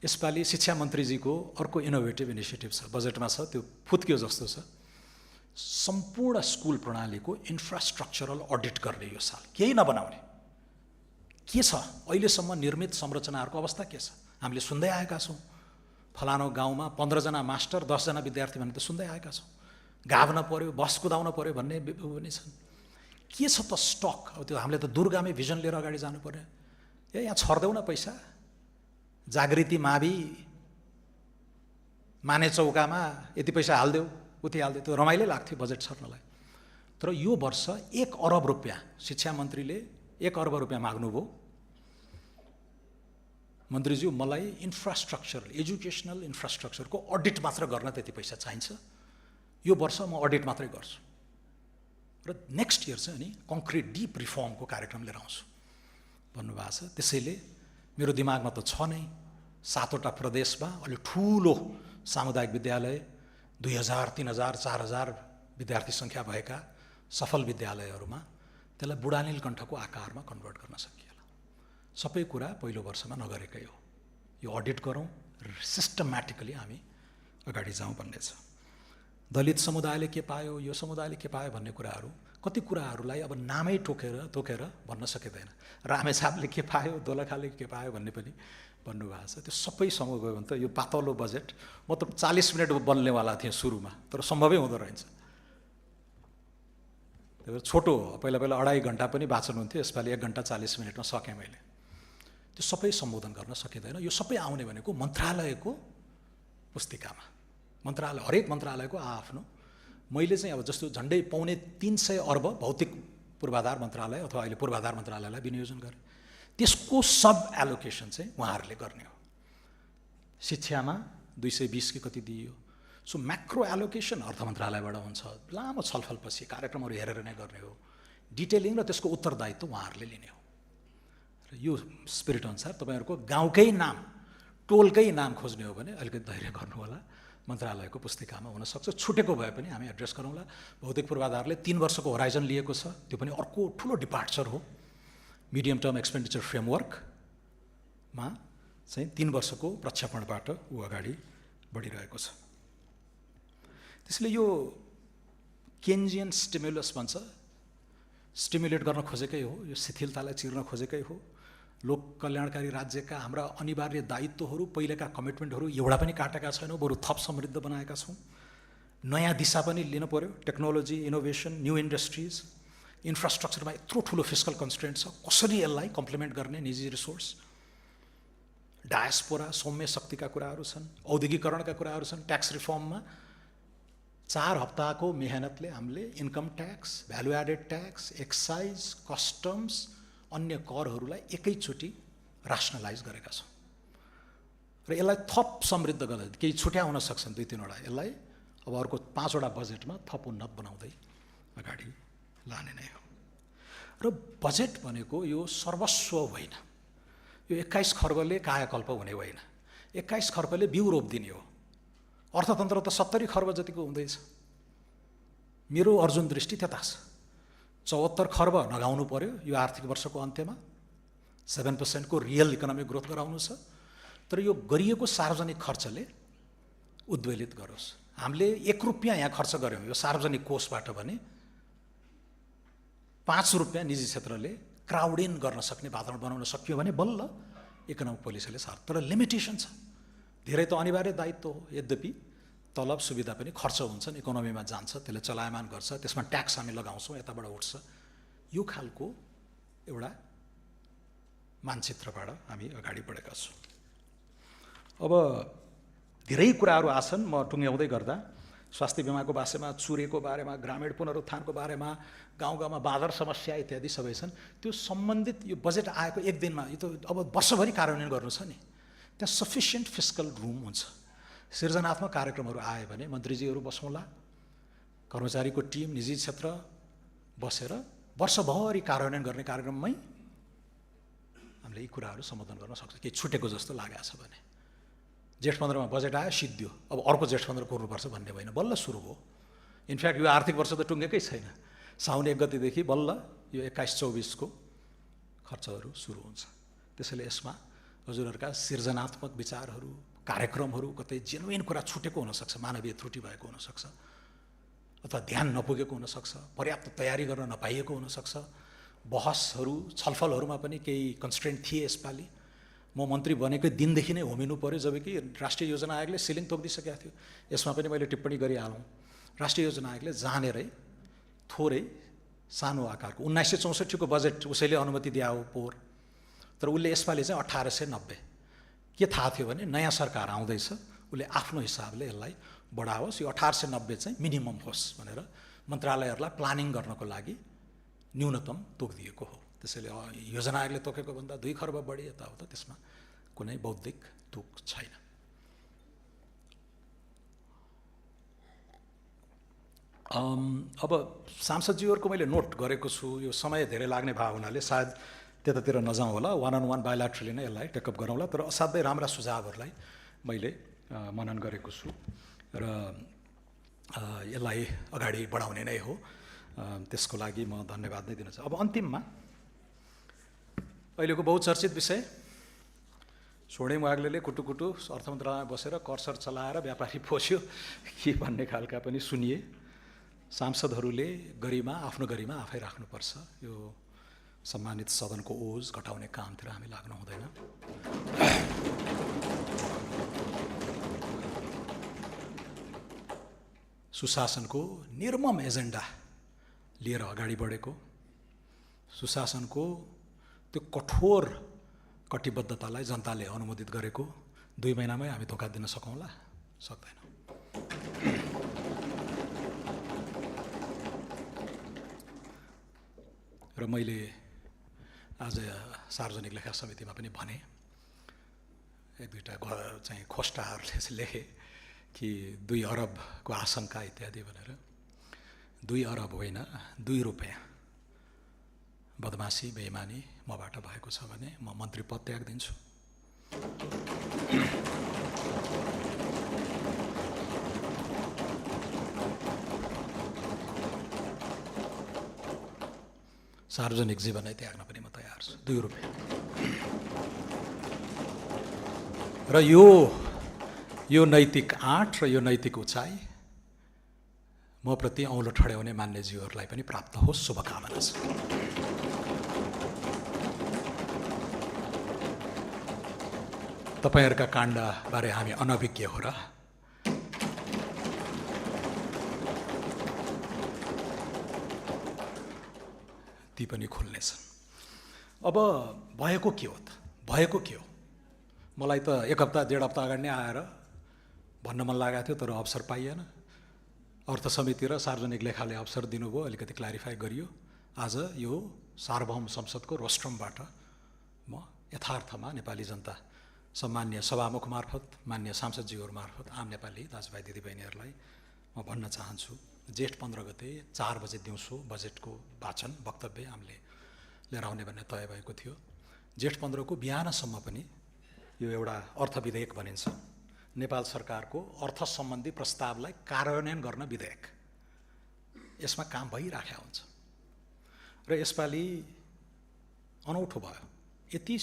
यसपालि शिक्षा मन्त्रीजीको अर्को इनोभेटिभ इनिसिएटिभ छ, बजेटमा छ, त्यो फुत्क्यो जस्तो छ। सम्पूर्ण स्कुल प्रणालीको इन्फ्रास्ट्रक्चरल अडिट गर्ने यो साल, केही नबनाउने। के छ अहिलेसम्म निर्मित संरचनाहरूको अवस्था के छ? हामीले सुन्दै आएका छौँ, फलानो गाउँमा 15 जना मास्टर 10 जना विद्यार्थी भन्ने त सुन्दै आएका छौँ। गाभ्न पर्यो, बस कुदाउन पर्यो भन्ने पनि छन्। के छ त स्टक? अब त्यो हामीले त दूरगामी भिजन लिएर अगाडि जानु पर्यो। यहाँ छर्दैउ न पैसा। जागृति मावि माने चौकामा यति पैसा हालिदेऊ, उति हालिदियो, त्यो रमाइलो लाग्थ्यो बजेट छर्नलाई। तर यो वर्ष 1 अरब रुपियाँ शिक्षा मन्त्रीले 1 अर्ब रुपियाँ माग्नुभयो। मन्त्रीज्यू, मलाई इन्फ्रास्ट्रक्चर, एजुकेसनल इन्फ्रास्ट्रक्चरको अडिट मात्र गर्न त्यति पैसा चाहिन्छ। यो वर्ष म अडिट मात्रै गर्छु र नेक्स्ट इयर चाहिँ अनि कङ्क्रिट डिप रिफर्मको कार्यक्रम लिएर आउँछु भन्नुभएको छ। त्यसैले मेरो दिमागमा त छ नै 7वटा प्रदेशमा अलि ठुलो सामुदायिक विद्यालय, 2000, 3000, 4000 विद्यार्थी सङ्ख्या भएका सफल विद्यालयहरूमा त्यसलाई बुढा नीलकण्ठको आकारमा कन्भर्ट गर्न सकिएला। सबै कुरा पहिलो वर्षमा नगरेकै हो। यो अडिट गरौँ, सिस्टमेटिकली हामी अगाडि जाउँ भन्ने छ। दलित समुदायले के पायो, यो समुदायले के पायो भन्ने कुराहरू, कति कुराहरूलाई अब नामै तोकेर भन्न सकिँदैन। रामेछापले के पायो, दोलखाले के पायो भन्ने पनि भन्नुभएको छ। त्यो सबै समूह गयो भने त यो पातलो बजेट, म त 40 मिनट बन्नेवाला थिएँ सुरुमा, तर सम्भवै हुँदो रहेछ। त्यो छोटो, पहिला 2.5 घन्टा पनि वाचन हुन्थ्यो, यसपालि 1 घन्टा 40 मिनटमा सकेँ मैले। त्यो सबै सम्बोधन गर्न सकिँदैन। यो सबै आउने भनेको मन्त्रालयको पुस्तिकामा। मन्त्रालय, हरेक मन्त्रालयको आफ्नो। मैले चाहिँ अब जस्तो झन्डै 350 अर्ब भौतिक पूर्वाधार मन्त्रालय अथवा अहिले पूर्वाधार मन्त्रालयलाई विनियोजन गरेँ। त्यसको सब एलोकेसन चाहिँ उहाँहरूले गर्ने हो। शिक्षामा 220 कि कति दिइयो। सो म्याक्रो एलोकेसन अर्थ मन्त्रालयबाट हुन्छ। लामो छलफलपछि कार्यक्रमहरू हेरेर नै गर्ने हो। डिटेलिङ र त्यसको उत्तरदायित्व उहाँहरूले लिने हो। र यो स्पिरिट अनुसार तपाईँहरूको गाउँकै नाम, टोलकै नाम खोज्ने हो भने अलिकति धैर्य गर्नु होला। मन्त्रालयको पुस्तिकामा हुनसक्छ, छुटेको भए पनि हामी एड्रेस गरौँला। भौतिक पूर्वाधारले 3 वर्षको होराइजन लिएको छ, त्यो पनि अर्को ठुलो डिपार्चर हो। मिडियम टर्म एक्सपेन्डिचर फ्रेमवर्कमा चाहिँ 3 वर्षको प्रक्षेपणबाट ऊ अगाडि बढिरहेको छ। त्यसले यो केन्जियन स्टिमुलस भन्छ, स्टिमुलेट गर्न खोजेकै हो, यो शिथिलतालाई चिर्न खोजेकै हो। लोक कल्याणकारी राज्यका हाम्रा अनिवार्य दायित्वहरू, पहिलेका कमिटमेन्टहरू एउटा पनि काटेका छैनौँ, बरु थप समृद्ध बनाएका छौँ। नयाँ दिशा पनि लिनु पर्यो। टेक्नोलोजी, इनोभेसन, न्यू इन्डस्ट्रिज, इन्फ्रास्ट्रक्चरमा यत्रो ठुलो फिस्कल कन्स्ट्रेन्ट छ, कसरी यसलाई कम्प्लिमेन्ट गर्ने निजी रिसोर्स, डायस्पोरा, सौम्य शक्तिका कुराहरू छन्, औद्योगिकरणका कुराहरू छन्। ट्याक्स रिफर्ममा 4 हप्ताको मेहनतले हामीले income tax, value added tax, excise, customs, अन्य करहरूलाई एकैचोटि रासनलाइज गरेका छौँ र यसलाई थप समृद्ध गर्दै केही छुट्या हुन सक्छन् 2-3 वटा, यसलाई अब अर्को 5 वटा बजेटमा थप उन्नत बनाउँदै अगाडि लाने नै हो। र बजेट भनेको यो सर्वस्व होइन, यो 21 खर्बले कायाकल्प हुने होइन, 21 खर्बले बिउ रोपिदिने हो। अर्थतन्त्र त 70 खर्ब जतिको हुँदैछ। मेरो अर्जुन दृष्टि त्यता छ। 74 खर्ब नगाउनु पर्यो यो आर्थिक वर्षको अन्त्यमा, 7% को रियल इकोनोमिक ग्रोथ गराउनु छ। तर यो गरिएको सार्वजनिक खर्चले उद्वेलित गरोस्। हामीले 1 रुपियाँ यहाँ खर्च गऱ्यौँ यो सार्वजनिक कोषबाट भने 5 रुपियाँ निजी क्षेत्रले क्राउड इन गर्न सक्ने वातावरण बनाउन सकियो भने बल्ल इकोनोमिक पोलिसीले सार्थ। तर लिमिटेसन छ। धेरै त अनिवार्य दायित्व हो, यद्यपि तलब सुविधा पनि खर्च हुन्छन्, इकोनोमीमा जान्छ, त्यसले चलायमान गर्छ, त्यसमा ट्याक्स हामी लगाउँछौँ, यताबाट उठ्छ। यो खालको एउटा मानचित्रबाट हामी अगाडि बढेका छौँ। अब धेरै कुराहरू आछन्, म टुङ्ग्याउँदै गर्दा स्वास्थ्य बिमाको बारेमा, चुरेको बारेमा, ग्रामीण पुनरुत्थानको बारेमा, गाउँ गाउँमा बाँदर समस्या इत्यादि सबै छन्। त्यो सम्बन्धित यो बजेट आएको 1 दिनमा, यो त अब वर्षभरि कार्यान्वयन गर्नु छ नि, त्यहाँ सफिसियन्ट फिस्कल रुम हुन्छ। सृजनात्मक कार्यक्रमहरू आयो भने मन्त्रीजीहरू बसौँला, कर्मचारीको टिम, निजी क्षेत्र बसेर वर्षभरि कार्यान्वयन गर्ने कार्यक्रममै हामीले यी कुराहरू सम्बोधन गर्न सक्छौँ। केही छुटेको जस्तो लागेको छ भने जेठ 15मा बजेट आयो, सिद्धियो, अब अर्को जेठ 15 कुर्नुपर्छ भन्ने होइन, बल्ल सुरु हो। इनफ्याक्ट यो आर्थिक वर्ष त टुङ्गेकै छैन, साउन 1 गतेदेखि बल्ल यो 21-24 को खर्चहरू सुरु हुन्छ। त्यसैले यसमा हजुरहरूका सृजनात्मक विचारहरू, कार्यक्रमहरू, कतै जेन्युइन कुरा छुटेको हुनसक्छ, मानवीय त्रुटि भएको हुनसक्छ, अथवा ध्यान नपुगेको हुनसक्छ, पर्याप्त तयारी गर्न नपाइएको हुनसक्छ। बहसहरू, छलफलहरूमा पनि केही कन्स्ट्रेन्ट थिए यसपालि। म मन्त्री बनेकै दिनदेखि नै होमिनु पर्यो, जबकि राष्ट्रिय योजना आयोगले सिलिङ तोकिदिसकेको थियो। यसमा पनि मैले टिप्पणी गरिहालौँ, राष्ट्रिय योजना आयोगले जानेरै थोरै सानो आकारको 1964 को बजेट उसैले अनुमति दिए हो पोहोर, तर उसले यसपालि चाहिँ 1890 के थाहा थियो भने नयाँ सरकार आउँदैछ, उसले आफ्नो हिसाबले यसलाई बढाओस्, यो 1890 चाहिँ मिनिमम होस् भनेर मन्त्रालयहरूलाई प्लानिङ गर्नको लागि न्यूनतम तोकिदिएको हो। त्यसैले योजना आयोगले तोकेको भन्दा 2 खर्ब बढी यताउता, त्यसमा कुनै बौद्धिक तुक छैन। अब सांसदज्यूहरूको मैले नोट गरेको छु, यो समय धेरै लाग्ने भाव हुनाले सायद त्यतातिर नजाउँ होला, 1-on-1 बायोल्याट्रली नै यसलाई टेकअप गरौँला। तर असाध्यै राम्रा सुझावहरूलाई मैले मनन गरेको छु र यसलाई अगाडि बढाउने नै हो, त्यसको लागि म धन्यवाद नै दिन चाहन्छु। अब अन्तिममा अहिलेको बहुचर्चित विषय, स्वर्णिम वाग्लेले कुटुकुटु अर्थ मन्त्रालयमा बसेर करसर चलाएर व्यापारी पोस्यो के भन्ने खालका पनि सुनिए। सांसदहरूले गरिमा, आफ्नो गरिमा आफै राख्नुपर्छ। यो सम्मानित सदनको ओज घटाउने कामतिर हामी लाग्नु हुँदैन। सुशासनको निर्मम एजेन्डा लिएर अगाडि बढेको, सुशासनको त्यो कठोर कटिबद्धतालाई जनताले अनुमोदित गरेको 2 महिनामै हामी धोका दिन सकौँला? सक्दैनौँ। र मैले आज सार्वजनिक लेखा समितिमा पनि भने, 1-2टा चाहिँ खोस्टाहरूले लेखे कि 2 अरबको आशंका इत्यादि भनेर। 2 अरब होइन, 2 रुपियाँ बदमासी, बेइमानी मबाट भएको छ भने म मन्त्री पद त्याग दिन्छु। सार्वजनिक जीवनै त्याग्न पनि म तयार छु, 2 रुपियाँ। र यो नैतिक आँट र यो नैतिक उचाइ म प्रति औँलो ठड्याउने मान्यज्यूहरूलाई पनि प्राप्त होस्, शुभकामना छ। तपाईहरुका काण्डबारे हामी अनभिज्ञ हो र? ती पनि खुल्नेछन्। अब भएको के हो त? भएको के हो? मलाई त एक हप्ता डेढ हप्ता अगाडि नै आएर भन्न मन लागेको थियो, तर अवसर पाइएन। अर्थ समिति र सार्वजनिक लेखाले अवसर दिनुभयो, अलिकति क्ल्यारिफाई गरियो। आज यो सार्वभौम संसदको रोस्ट्रमबाट म यथार्थमा नेपाली जनता, सम्मान्य सभामुख मार्फत, मान्य सांसदज्यूहरू मार्फत आम नेपाली दाजुभाइ दिदीबहिनीहरूलाई म भन्न चाहन्छु, जेठ 15 गते 4 बजे दिउँसो बजेटको वाचन वक्तव्य हामीले लिएर आउने भन्ने तय भएको थियो। जेठ 15 को बिहानसम्म पनि यो एउटा अर्थ विधेयक भनिन्छ, नेपाल सरकारको अर्थ सम्बन्धी प्रस्तावलाई कार्यान्वयन गर्न विधेयक, यसमा काम भइराखेको हुन्छ। र यसपालि अनौठो भयो, यति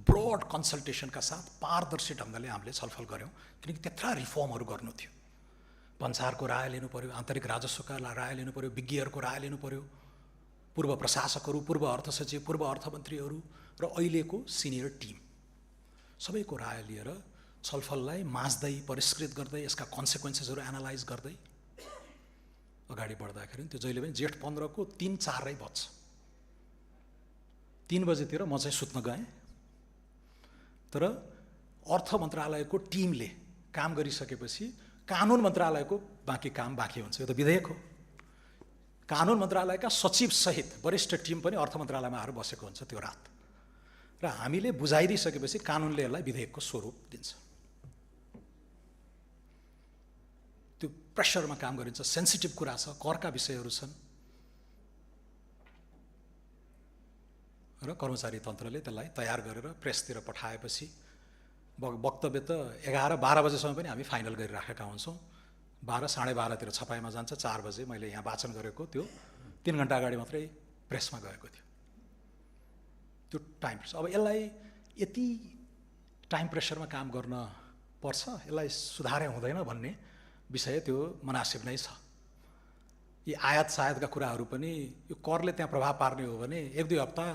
ब्रोड कन्सल्टेसनका साथ पारदर्शी ढङ्गले हामीले छलफल गऱ्यौँ, किनकि त्यत्रा रिफर्महरू गर्नु थियो। भन्सारको राय लिनु पर्यो, आन्तरिक राजस्वका राय लिनु पर्यो, विज्ञहरूको राय लिनु पर्यो, पूर्व प्रशासकहरू, पूर्व अर्थ सचिव, पूर्व अर्थमन्त्रीहरू र अहिलेको सिनियर टिम सबैको राय लिएर छलफललाई माझ्दै, परिष्कृत गर्दै, यसका कन्सिक्वेन्सेसहरू एनालाइज गर्दै अगाडि बढ्दाखेरि त्यो जहिले पनि जेठ 15 को 3-4 बज्छ। 3 बजेतिर म चाहिँ सुत्न गएँ, तर अर्थ मन्त्रालयको टिमले काम गरिसकेपछि कानुन मन्त्रालयको बाँकी काम बाँकी हुन्छ। यो त विधेयक हो। कानुन मन्त्रालयका सचिव सहित वरिष्ठ टिम पनि अर्थ मन्त्रालयमा आएर बसेको हुन्छ त्यो रात, र हामीले बुझाइदिइसकेपछि कानुनले यसलाई विधेयकको स्वरूप दिन्छ। त्यो प्रेसरमा काम गरिन्छ, सेन्सिटिभ कुरा छ, करका विषयहरू छन्, र कर्मचारी तन्त्रले त्यसलाई तयार गरेर प्रेसतिर पठाएपछि वक्तव्य त 11-12 बजेसम्म पनि हामी फाइनल गरिराखेका हुन्छौँ। 12-12:30 छपाईमा जान्छ। 4 बजे मैले यहाँ वाचन गरेको त्यो 3 घन्टा अगाडि मात्रै प्रेसमा गएको थियो। त्यो टाइम प्रेसर, अब यसलाई यति टाइम प्रेसरमा काम गर्न पर्छ, यसलाई सुधारे हुँदैन भन्ने विषय त्यो मुनासिब नै छ। यी आयात सायातका कुराहरू पनि यो करले त्यहाँ प्रभाव पार्ने हो भने 1-2 हप्ता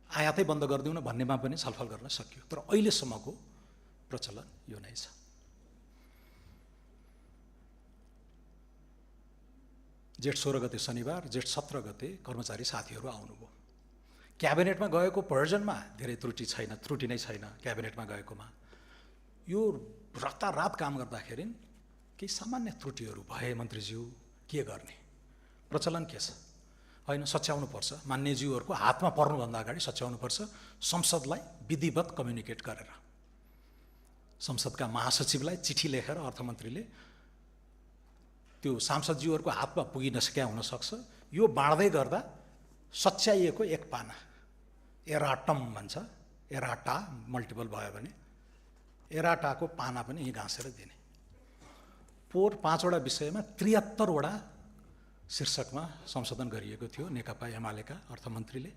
आयातै बन्द गरिदिउँ न भन्नेमा पनि छलफल गर्न सकियो, तर अहिलेसम्मको प्रचलन यो नै छ। जेठ 16 गते शनिबार, जेठ 17 गते कर्मचारी साथीहरू आउनुभयो। क्याबिनेटमा गएको भर्जनमा धेरै त्रुटि नै छैन। क्याबिनेटमा गएकोमा यो रातारात काम गर्दाखेरि केही सामान्य त्रुटिहरू भए मन्त्रीज्यू के गर्ने, प्रचलन के छ? होइन, सच्याउनु पर्छ। मान्यज्यूहरूको हातमा पर्नुभन्दा अगाडि सच्याउनु पर्छ, संसदलाई विधिवत कम्युनिकेट गरेर। संसदका महासचिवलाई चिठी लेखेर अर्थमन्त्रीले त्यो सांसदज्यूहरूको हातमा पुगि नसक्या हुनसक्छ, यो बाँड्दै गर्दा सच्याइएको एक पाना, एराटम भन्छ, एराटा मल्टिपल भयो भने एराटाको पाना पनि यहीँ घाँसेर दिने। 5वटा विषयमा 73 वटा शीर्षकमा संशोधन गरिएको थियो नेकपा एमालेका अर्थमन्त्रीले,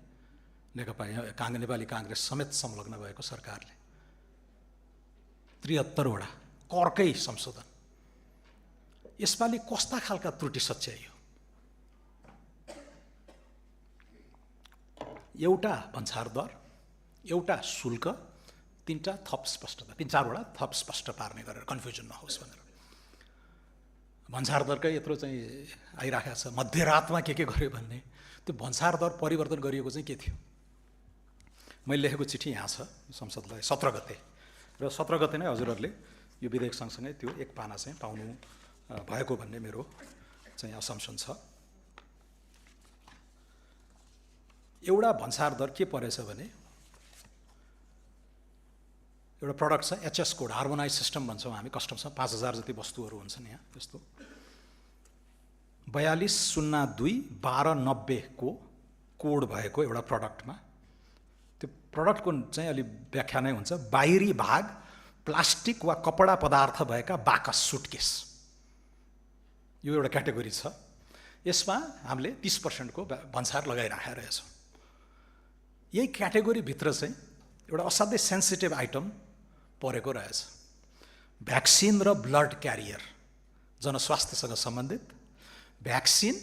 नेपाली काङ्ग्रेस समेत संलग्न भएको सरकारले। 73 वटा करकै संशोधन। यसपालि कस्ता खालका त्रुटि सच्याइयो? एउटा भन्सार दर, एउटा शुल्क, 3टा थप स्पष्टता, 3-4 वटा थप स्पष्ट पार्ने गरेर कन्फ्युजन नहोस् भनेर। भन्सार दरकै यत्रो चाहिँ आइराखेको छ, मध्यरातमा के गर्यो भन्ने। त्यो भन्सार दर परिवर्तन गरिएको चाहिँ के थियो? मैले लेखेको चिठी यहाँ छ संसदलाई 17 गते, र 17 गते नै हजुरहरूले यो विधेयक सँगसँगै त्यो एक पाना चाहिँ पाउनु भएको भन्ने मेरो चाहिँ असम्पसन छ। एउटा भन्सार दर के परेछ भने, एउटा प्रडक्ट छ एचएस कोड, हार्मोनाइज सिस्टम भन्छौँ हामी कस्टमसँग, 5000 जति वस्तुहरू हुन्छन् यहाँ। त्यस्तो 4202-1290 को कोड भएको एउटा प्रडक्टमा, त्यो प्रडक्टको चाहिँ अलि व्याख्या नै हुन्छ, बाहिरी भाग प्लास्टिक वा कपडा पदार्थ भएका बाकस, सुटकेस, यो एउटा क्याटेगोरी छ। यसमा हामीले 30% को भन्सार लगाइराखेका रहेछौँ। यही क्याटेगोरीभित्र चाहिँ एउटा असाध्यै सेन्सिटिभ आइटम परेको रहेछ, भ्याक्सिन र ब्लड क्यारियर, जनस्वास्थ्यसँग सम्बन्धित भ्याक्सिन,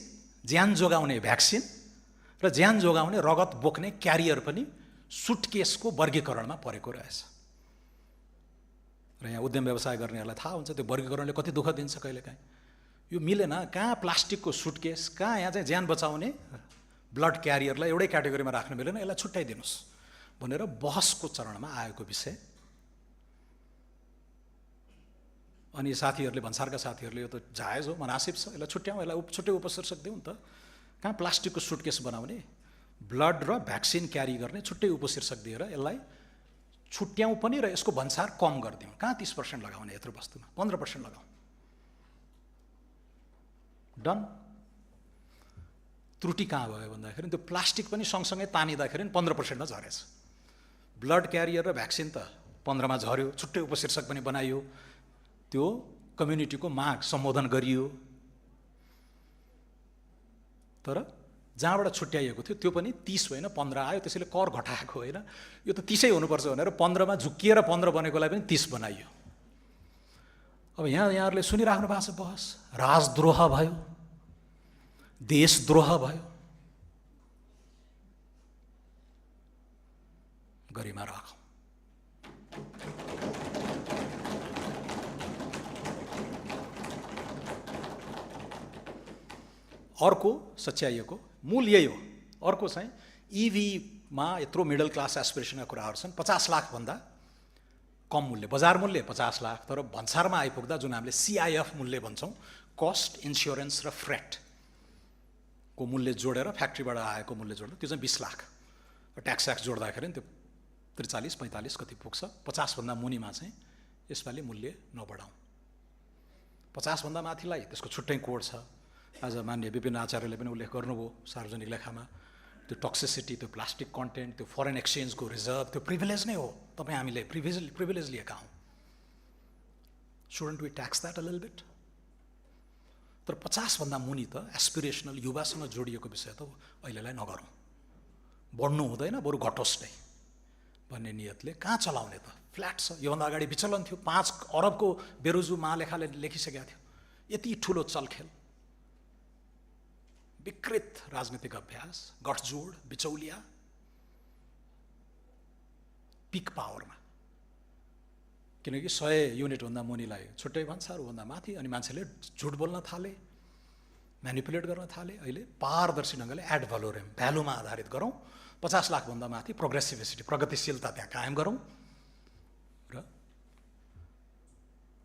ज्यान जोगाउने भ्याक्सिन र ज्यान जोगाउने रगत बोक्ने क्यारियर पनि सुटकेसको वर्गीकरणमा परेको रहेछ। र यहाँ उद्यम व्यवसाय गर्नेहरूलाई थाहा हुन्छ त्यो वर्गीकरणले कति दुःख दिन्छ कहिलेकाहीँ। यो मिलेन, कहाँ प्लास्टिकको सुटकेस, कहाँ यहाँ चाहिँ ज्यान बचाउने ब्लड क्यारियरलाई एउटै क्याटेगोरीमा राख्न मिलेन, यसलाई छुट्याइदिनुहोस् भनेर बहसको चरणमा आएको विषय अनि साथीहरूले भन्सारका साथीहरूले यो त जायज हो, मनासिब छ, यसलाई छुट्याउँ, यसलाई छुट्टै उपशीर्षक दिउँ त। कहाँ प्लास्टिकको सुटकेस बनाउने, ब्लड र भ्याक्सिन क्यारी गर्ने छुट्टै उपशीर्षक दिएर यसलाई छुट्याउँ पनि र यसको भन्सार कम गरिदिउँ। कहाँ 30% लगाउने यत्रो वस्तुमा, 15% लगाउँ, डन। त्रुटि कहाँ भयो भन्दाखेरि त्यो प्लास्टिक पनि सँगसँगै तानिँदाखेरि 15%मा झरेछ। ब्लड क्यारियर र भ्याक्सिन त 15मा झऱ्यो, छुट्टै उपशीर्षक पनि बनाइयो, त्यो कम्युनिटीको माग सम्बोधन गरियो। तर जहाँबाट छुट्याइएको थियो त्यो पनि 30 होइन 15 आयो, त्यसैले कर घटाएको होइन, यो त 30 हुनुपर्छ भनेर 15मा झुक्किएर 15 बनेकोलाई पनि 30 बनाइयो। अब यहाँहरूले सुनिराख्नु भएको छ बहस, राजद्रोह भयो, देशद्रोह भयो, गरिमा राखौँ। अर्को सच्याइएको मूल यही हो। अर्को चाहिँ इभीमा यत्रो मिडल क्लास एस्पिरेसनका कुराहरू छन्, 50 लाखभन्दा कम मूल्य, बजार मूल्य 50 लाख, तर भन्सारमा आइपुग्दा जुन हामीले CIF मूल्य भन्छौँ, कस्ट, इन्स्योरेन्स र फ्रेट को मूल्य जोडेर फ्याक्ट्रीबाट आएको मूल्य जोडेर त्यो चाहिँ 20 लाख, ट्याक्स जोड्दाखेरि त्यो 43-45 कति पुग्छ। 50भन्दा मुनिमा चाहिँ यसपालि मूल्य नबढाउँ, 50भन्दा माथिलाई त्यसको छुट्टै कोड छ। आज मान्य विपिन आचार्यले पनि उल्लेख गर्नुभयो सार्वजनिक लेखामा, त्यो टक्सिसिटी, त्यो प्लास्टिक कन्टेन्ट, त्यो फरेन एक्सचेन्जको रिजर्भ, त्यो प्रिभिलेज नै हो। तपाईँ हामीले प्रिभिलेज लिएका हौँ। Shouldn't we tax that a little bit? तर 50भन्दा मुनि त एस्पिरेसनल युवासँग जोडिएको विषय त अहिलेलाई नगरौँ, बढ्नु हुँदैन, बरु घटोस् नै भन्ने नियतले कहाँ चलाउने त? फ्ल्याट छ। योभन्दा अगाडि विचलन थियो, 5 अरबको बेरोजु महालेखाले लेखिसकेका थियो। यति ठुलो चलखेल, विकृत राजनीतिक अभ्यास, गठजोड, बिचौलिया, पिक पावरमा। किनकि 100 युनिटभन्दा मुनिलाई छुट्टै भन्सारभन्दा माथि, अनि मान्छेले झुट बोल्न थाले, म्यानिपुलेट गर्न थाले। अहिले पारदर्शी ढङ्गले एड भ्यालोरेम, भ्यालुमा आधारित गरौँ, 50 लाखभन्दा माथि प्रोग्रेसिभिसिटी, प्रगतिशीलता त्यहाँ कायम गरौँ, र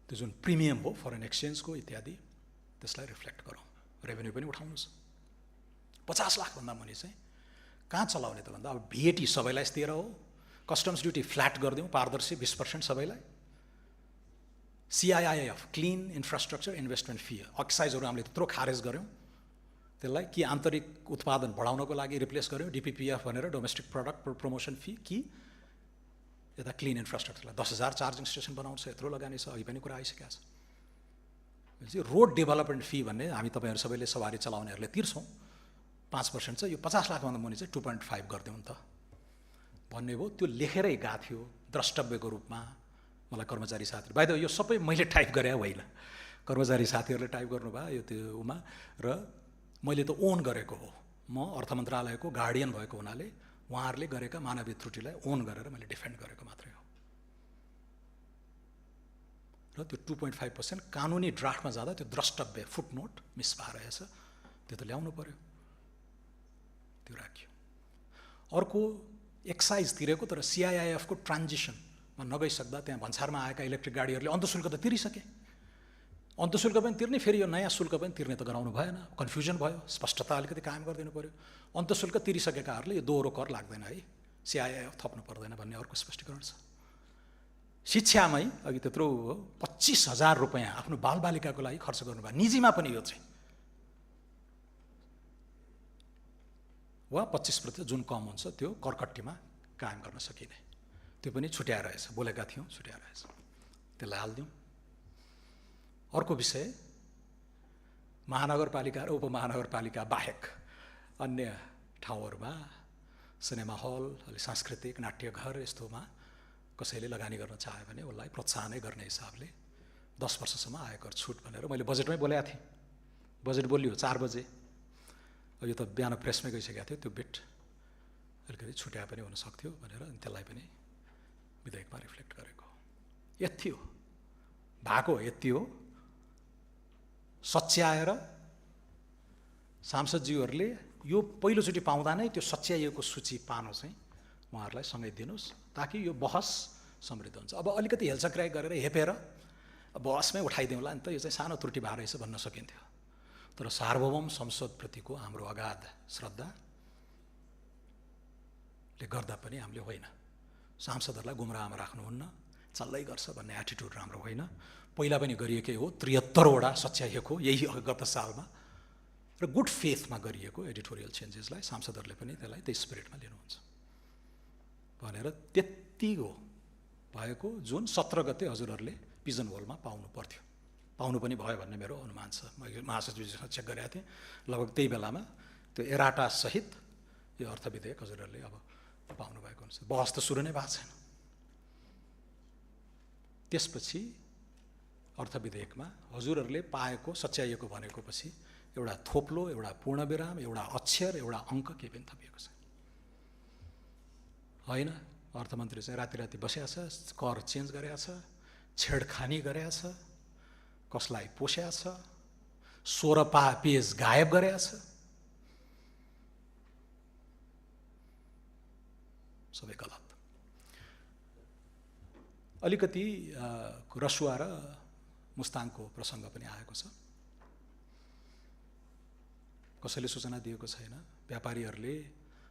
त्यो जुन प्रिमियम हो फरेन एक्सचेन्जको इत्यादि त्यसलाई रिफ्लेक्ट गरौँ, रेभेन्यू पनि उठाउनुहोस्। 50 लाखभन्दा मुनि चाहिँ कहाँ चलाउने त भन्दा अब VAT सबैलाई 13 हो, कस्टम्स ड्युटी फ्ल्याट गरिदिउँ, पारदर्शी 20% सबैलाई, CIIF clean infrastructure investment fee, एक्साइजहरू हामीले त्यत्रो खारेज गऱ्यौँ, त्यसलाई कि आन्तरिक उत्पादन बढाउनको लागि रिप्लेस गऱ्यौँ, DPPF भनेर डोमेस्टिक प्रडक्ट प्रमोसन फी, कि यता क्लिन इन्फ्रास्ट्रक्चरलाई 10,000 चार्जिङ स्टेसन बनाउँछ, यत्रो लगानी छ, अहिले पनि कुरा आइसकेको छ। रोड डेभलपमेन्ट फी भन्ने हामी तपाईँहरू सबैले सवारी चलाउनेहरूले तिर्छौँ, 5% छ, यो 50 लाखभन्दा मुनि चाहिँ 2.5 गरिदिउँ त भन्ने भयो। त्यो लेखेरै गएको थियो द्रष्टव्यको रूपमा मलाई कर्मचारी साथीहरू। बाइ द वे यो सबै मैले टाइप गरे होइन, कर्मचारी साथीहरूले टाइप गर्नुभयो यो त्यो उमा, र मैले त ओन गरेको हो। म अर्थ मन्त्रालयको गार्डियन भएको हुनाले उहाँहरूले गरेका मानवीय त्रुटिलाई ओन गरेर मैले डिफेन्ड गरेको मात्रै हो। र त्यो 2.5% कानुनी ड्राफ्टमा जाँदा त्यो द्रष्टव्य फुटनोट मिस भएर रहेछ, त्यो त ल्याउनु पर्यो, त्यो राख्यो। अर्को एक्साइज तिरेको तर CIIF को ट्रान्जिसनमा नगइसक्दा त्यहाँ भन्सारमा आएका इलेक्ट्रिक गाडीहरूले अन्तशुल्क त तिरिसके, अन्तशुल्क पनि तिर्ने, फेरि यो नयाँ शुल्क पनि तिर्ने त गराउनु भएन, कन्फ्युजन भयो, स्पष्टता अलिकति कायम गरिदिनु पर्यो। अन्तशुल्क तिरिसकेकाहरूले यो दोहोरो कर लाग्दैन है, CIIF थप्नु पर्दैन भन्ने अर्को स्पष्टीकरण छ। शिक्षामै अघि त्यत्रो 25,000 रुपियाँ आफ्नो बालबालिकाको लागि खर्च गर्नुभयो, निजीमा पनि यो चाहिँ, वा 25% जुन कम हुन्छ त्यो करकट्टीमा कायम गर्न सकिने, त्यो पनि छुट्याएर रहेछ, बोलेका थियौँ छुट्याएर रहेछ, त्यसलाई हालिदिउँ। अर्को विषय महानगरपालिका र उपमहानगरपालिका बाहेक अन्य ठाउँहरूमा सिनेमा हल, अलि सांस्कृतिक नाट्यघर यस्तोमा कसैले लगानी गर्न चाह्यो भने उसलाई प्रोत्साहनै गर्ने हिसाबले 10 वर्षसम्म आयकर छुट भनेर मैले बजेटमै बोलेको थिएँ। बजेट बोलियो 4 बजे, यो त बिहान प्रेसमै गइसकेको थियो, त्यो बिट अलिकति छुट्या पनि हुन सक्थ्यो भनेर त्यसलाई पनि विधेयकमा रिफ्लेक्ट गरेको। यति हो भएको, यति हो। सच्याएर सांसदज्यूहरूले यो पहिलोचोटि पाउँदा नै त्यो सच्याइएको सूची पानो चाहिँ उहाँहरूलाई सँगै दिनुहोस्, ताकि यो बहस समृद्ध हुन्छ। अब अलिकति हेलचक्राइ गरेर हेपेर बहसमै उठाइदिउँला नि त, यो चाहिँ सानो त्रुटि भएर रहेछ भन्न सकिन्थ्यो। तर सार्वभौम संसदप्रतिको हाम्रो अगाध श्रद्धाले गर्दा पनि हामीले होइन, सांसदहरूलाई गुमराहमा राख्नुहुन्न, चल्दै गर्छ भन्ने एटिट्युड राम्रो होइन। पहिला पनि गरिएकै हो, 73वटा सच्याइएको यही गत सालमा, र गुड फेथमा गरिएको एडिटोरियल चेन्जेसलाई सांसदहरूले पनि त्यसलाई त्यही स्पिरिटमा लिनुहुन्छ भनेर त्यति हो भएको, जुन 17 गते हजुरहरूले पिजन होलमा पाउनु पर्थ्यो, पाउनु पनि भयो भन्ने मेरो अनुमान छ। मैले महासचिवजीसँग चेक गरेको थिएँ, लगभग त्यही बेलामा त्यो एराटा सहित यो अर्थ विधेयक हजुरहरूले अब पाउनु भएको हुन्छ। बहस त सुरु नै भएको छैन। त्यसपछि अर्थ विधेयकमा हजुरहरूले पाएको सच्याइएको भनेको पछि एउटा थोप्लो, एउटा पूर्णविराम, एउटा अक्षर, एउटा अङ्क केही पनि थपिएको छ होइन। अर्थमन्त्री चाहिँ राति राति बसेको छ, कर चेन्ज गरेको छ, छेडखानी गरेको छ, कसलाई पोस्या छ, 16 पेज गायब गरेको छ, सबै गलत। अलिकति रसुवा र मुस्ताङको प्रसङ्ग पनि आएको छ। कसैले सूचना दिएको छैन। व्यापारीहरूले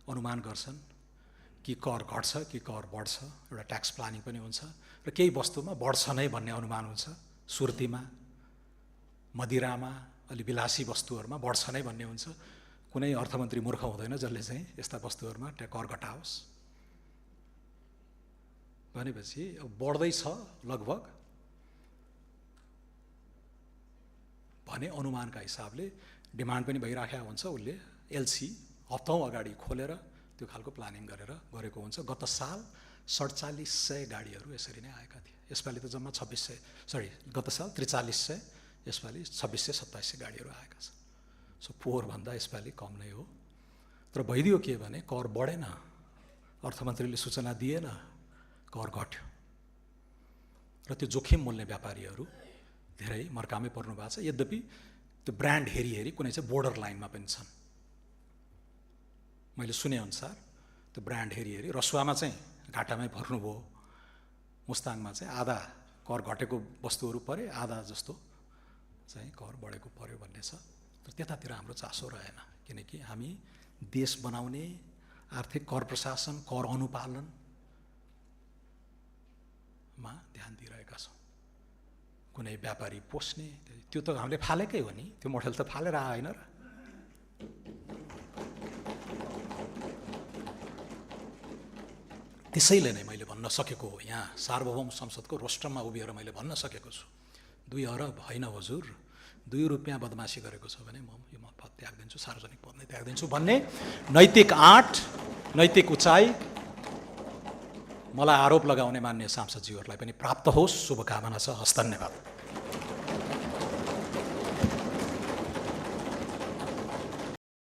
अनुमान गर्छन् कि कर घट्छ कि कर बढ्छ, एउटा ट्याक्स प्लानिङ पनि हुन्छ, र केही वस्तुमा बढ्छ नै भन्ने अनुमान हुन्छ। सुर्तीमा, मदिरामा, अलि विलासी वस्तुहरूमा बढ्छ नै भन्ने हुन्छ। कुनै अर्थमन्त्री मूर्ख हुँदैन जसले चाहिँ यस्ता वस्तुहरूमा कर घटाओस् भनेपछि बढ्दैछ लगभग भने अनुमानका हिसाबले डिमान्ड पनि भइराखेको हुन्छ। उसले एलसी हप्तौँ अगाडि खोलेर त्यो खालको प्लानिङ गरेर गरेको हुन्छ। गत साल 4700 गाडीहरू यसरी नै आएका थिए। यसपालि त जम्मा 2600, गत साल 4300, यसपालि 2600-2700 गाडीहरू आएका छन्। सो पोहोरभन्दा यसपालि कम नै हो। तर भइदियो के भने कर बढेन, अर्थमन्त्रीले सूचना दिएन, कर घट्यो, र त्यो जोखिम मोल्ने व्यापारीहरू धेरै मर्कामै पर्नु भएको छ। यद्यपि त्यो ब्रान्ड हेरी हेरी कुनै चाहिँ बोर्डर लाइनमा पनि छन्। मैले सुनेअनुसार त्यो ब्रान्ड हेरी हेरी रसुवामा चाहिँ घाटामै पर्नुभयो, मुस्ताङमा चाहिँ आधा कर घटेको वस्तुहरू परे, आधा जस्तो चाहिँ कर बढेको पर्यो भन्ने छ। तर त्यतातिर हाम्रो चासो रहेन, किनकि हामी देश बनाउने, आर्थिक कर प्रशासन, कर अनुपालनमा ध्यान दिइरहेका छौँ। कुनै व्यापारी पोस्ने त्यो त हामीले फालेकै हो नि, त्यो मोडेल त फालेर आएन र। त्यसैले नै मैले भन्न सकेको हो, यहाँ सार्वभौम संसदको रोस्टममा उभिएर मैले भन्न सकेको छु, 2 अरब होइन हजुर, 2 रुपियाँ बदमासी गरेको छ भने म यो पद त्याग दिन्छु, सार्वजनिक पद नै त्याग दिन्छु भन्ने नैतिक आँट, नैतिक उचाइ मलाई आरोप लगाउने मान्य सांसदज्यूहरूलाई पनि प्राप्त होस्, शुभकामना छ। हस्, धन्यवाद।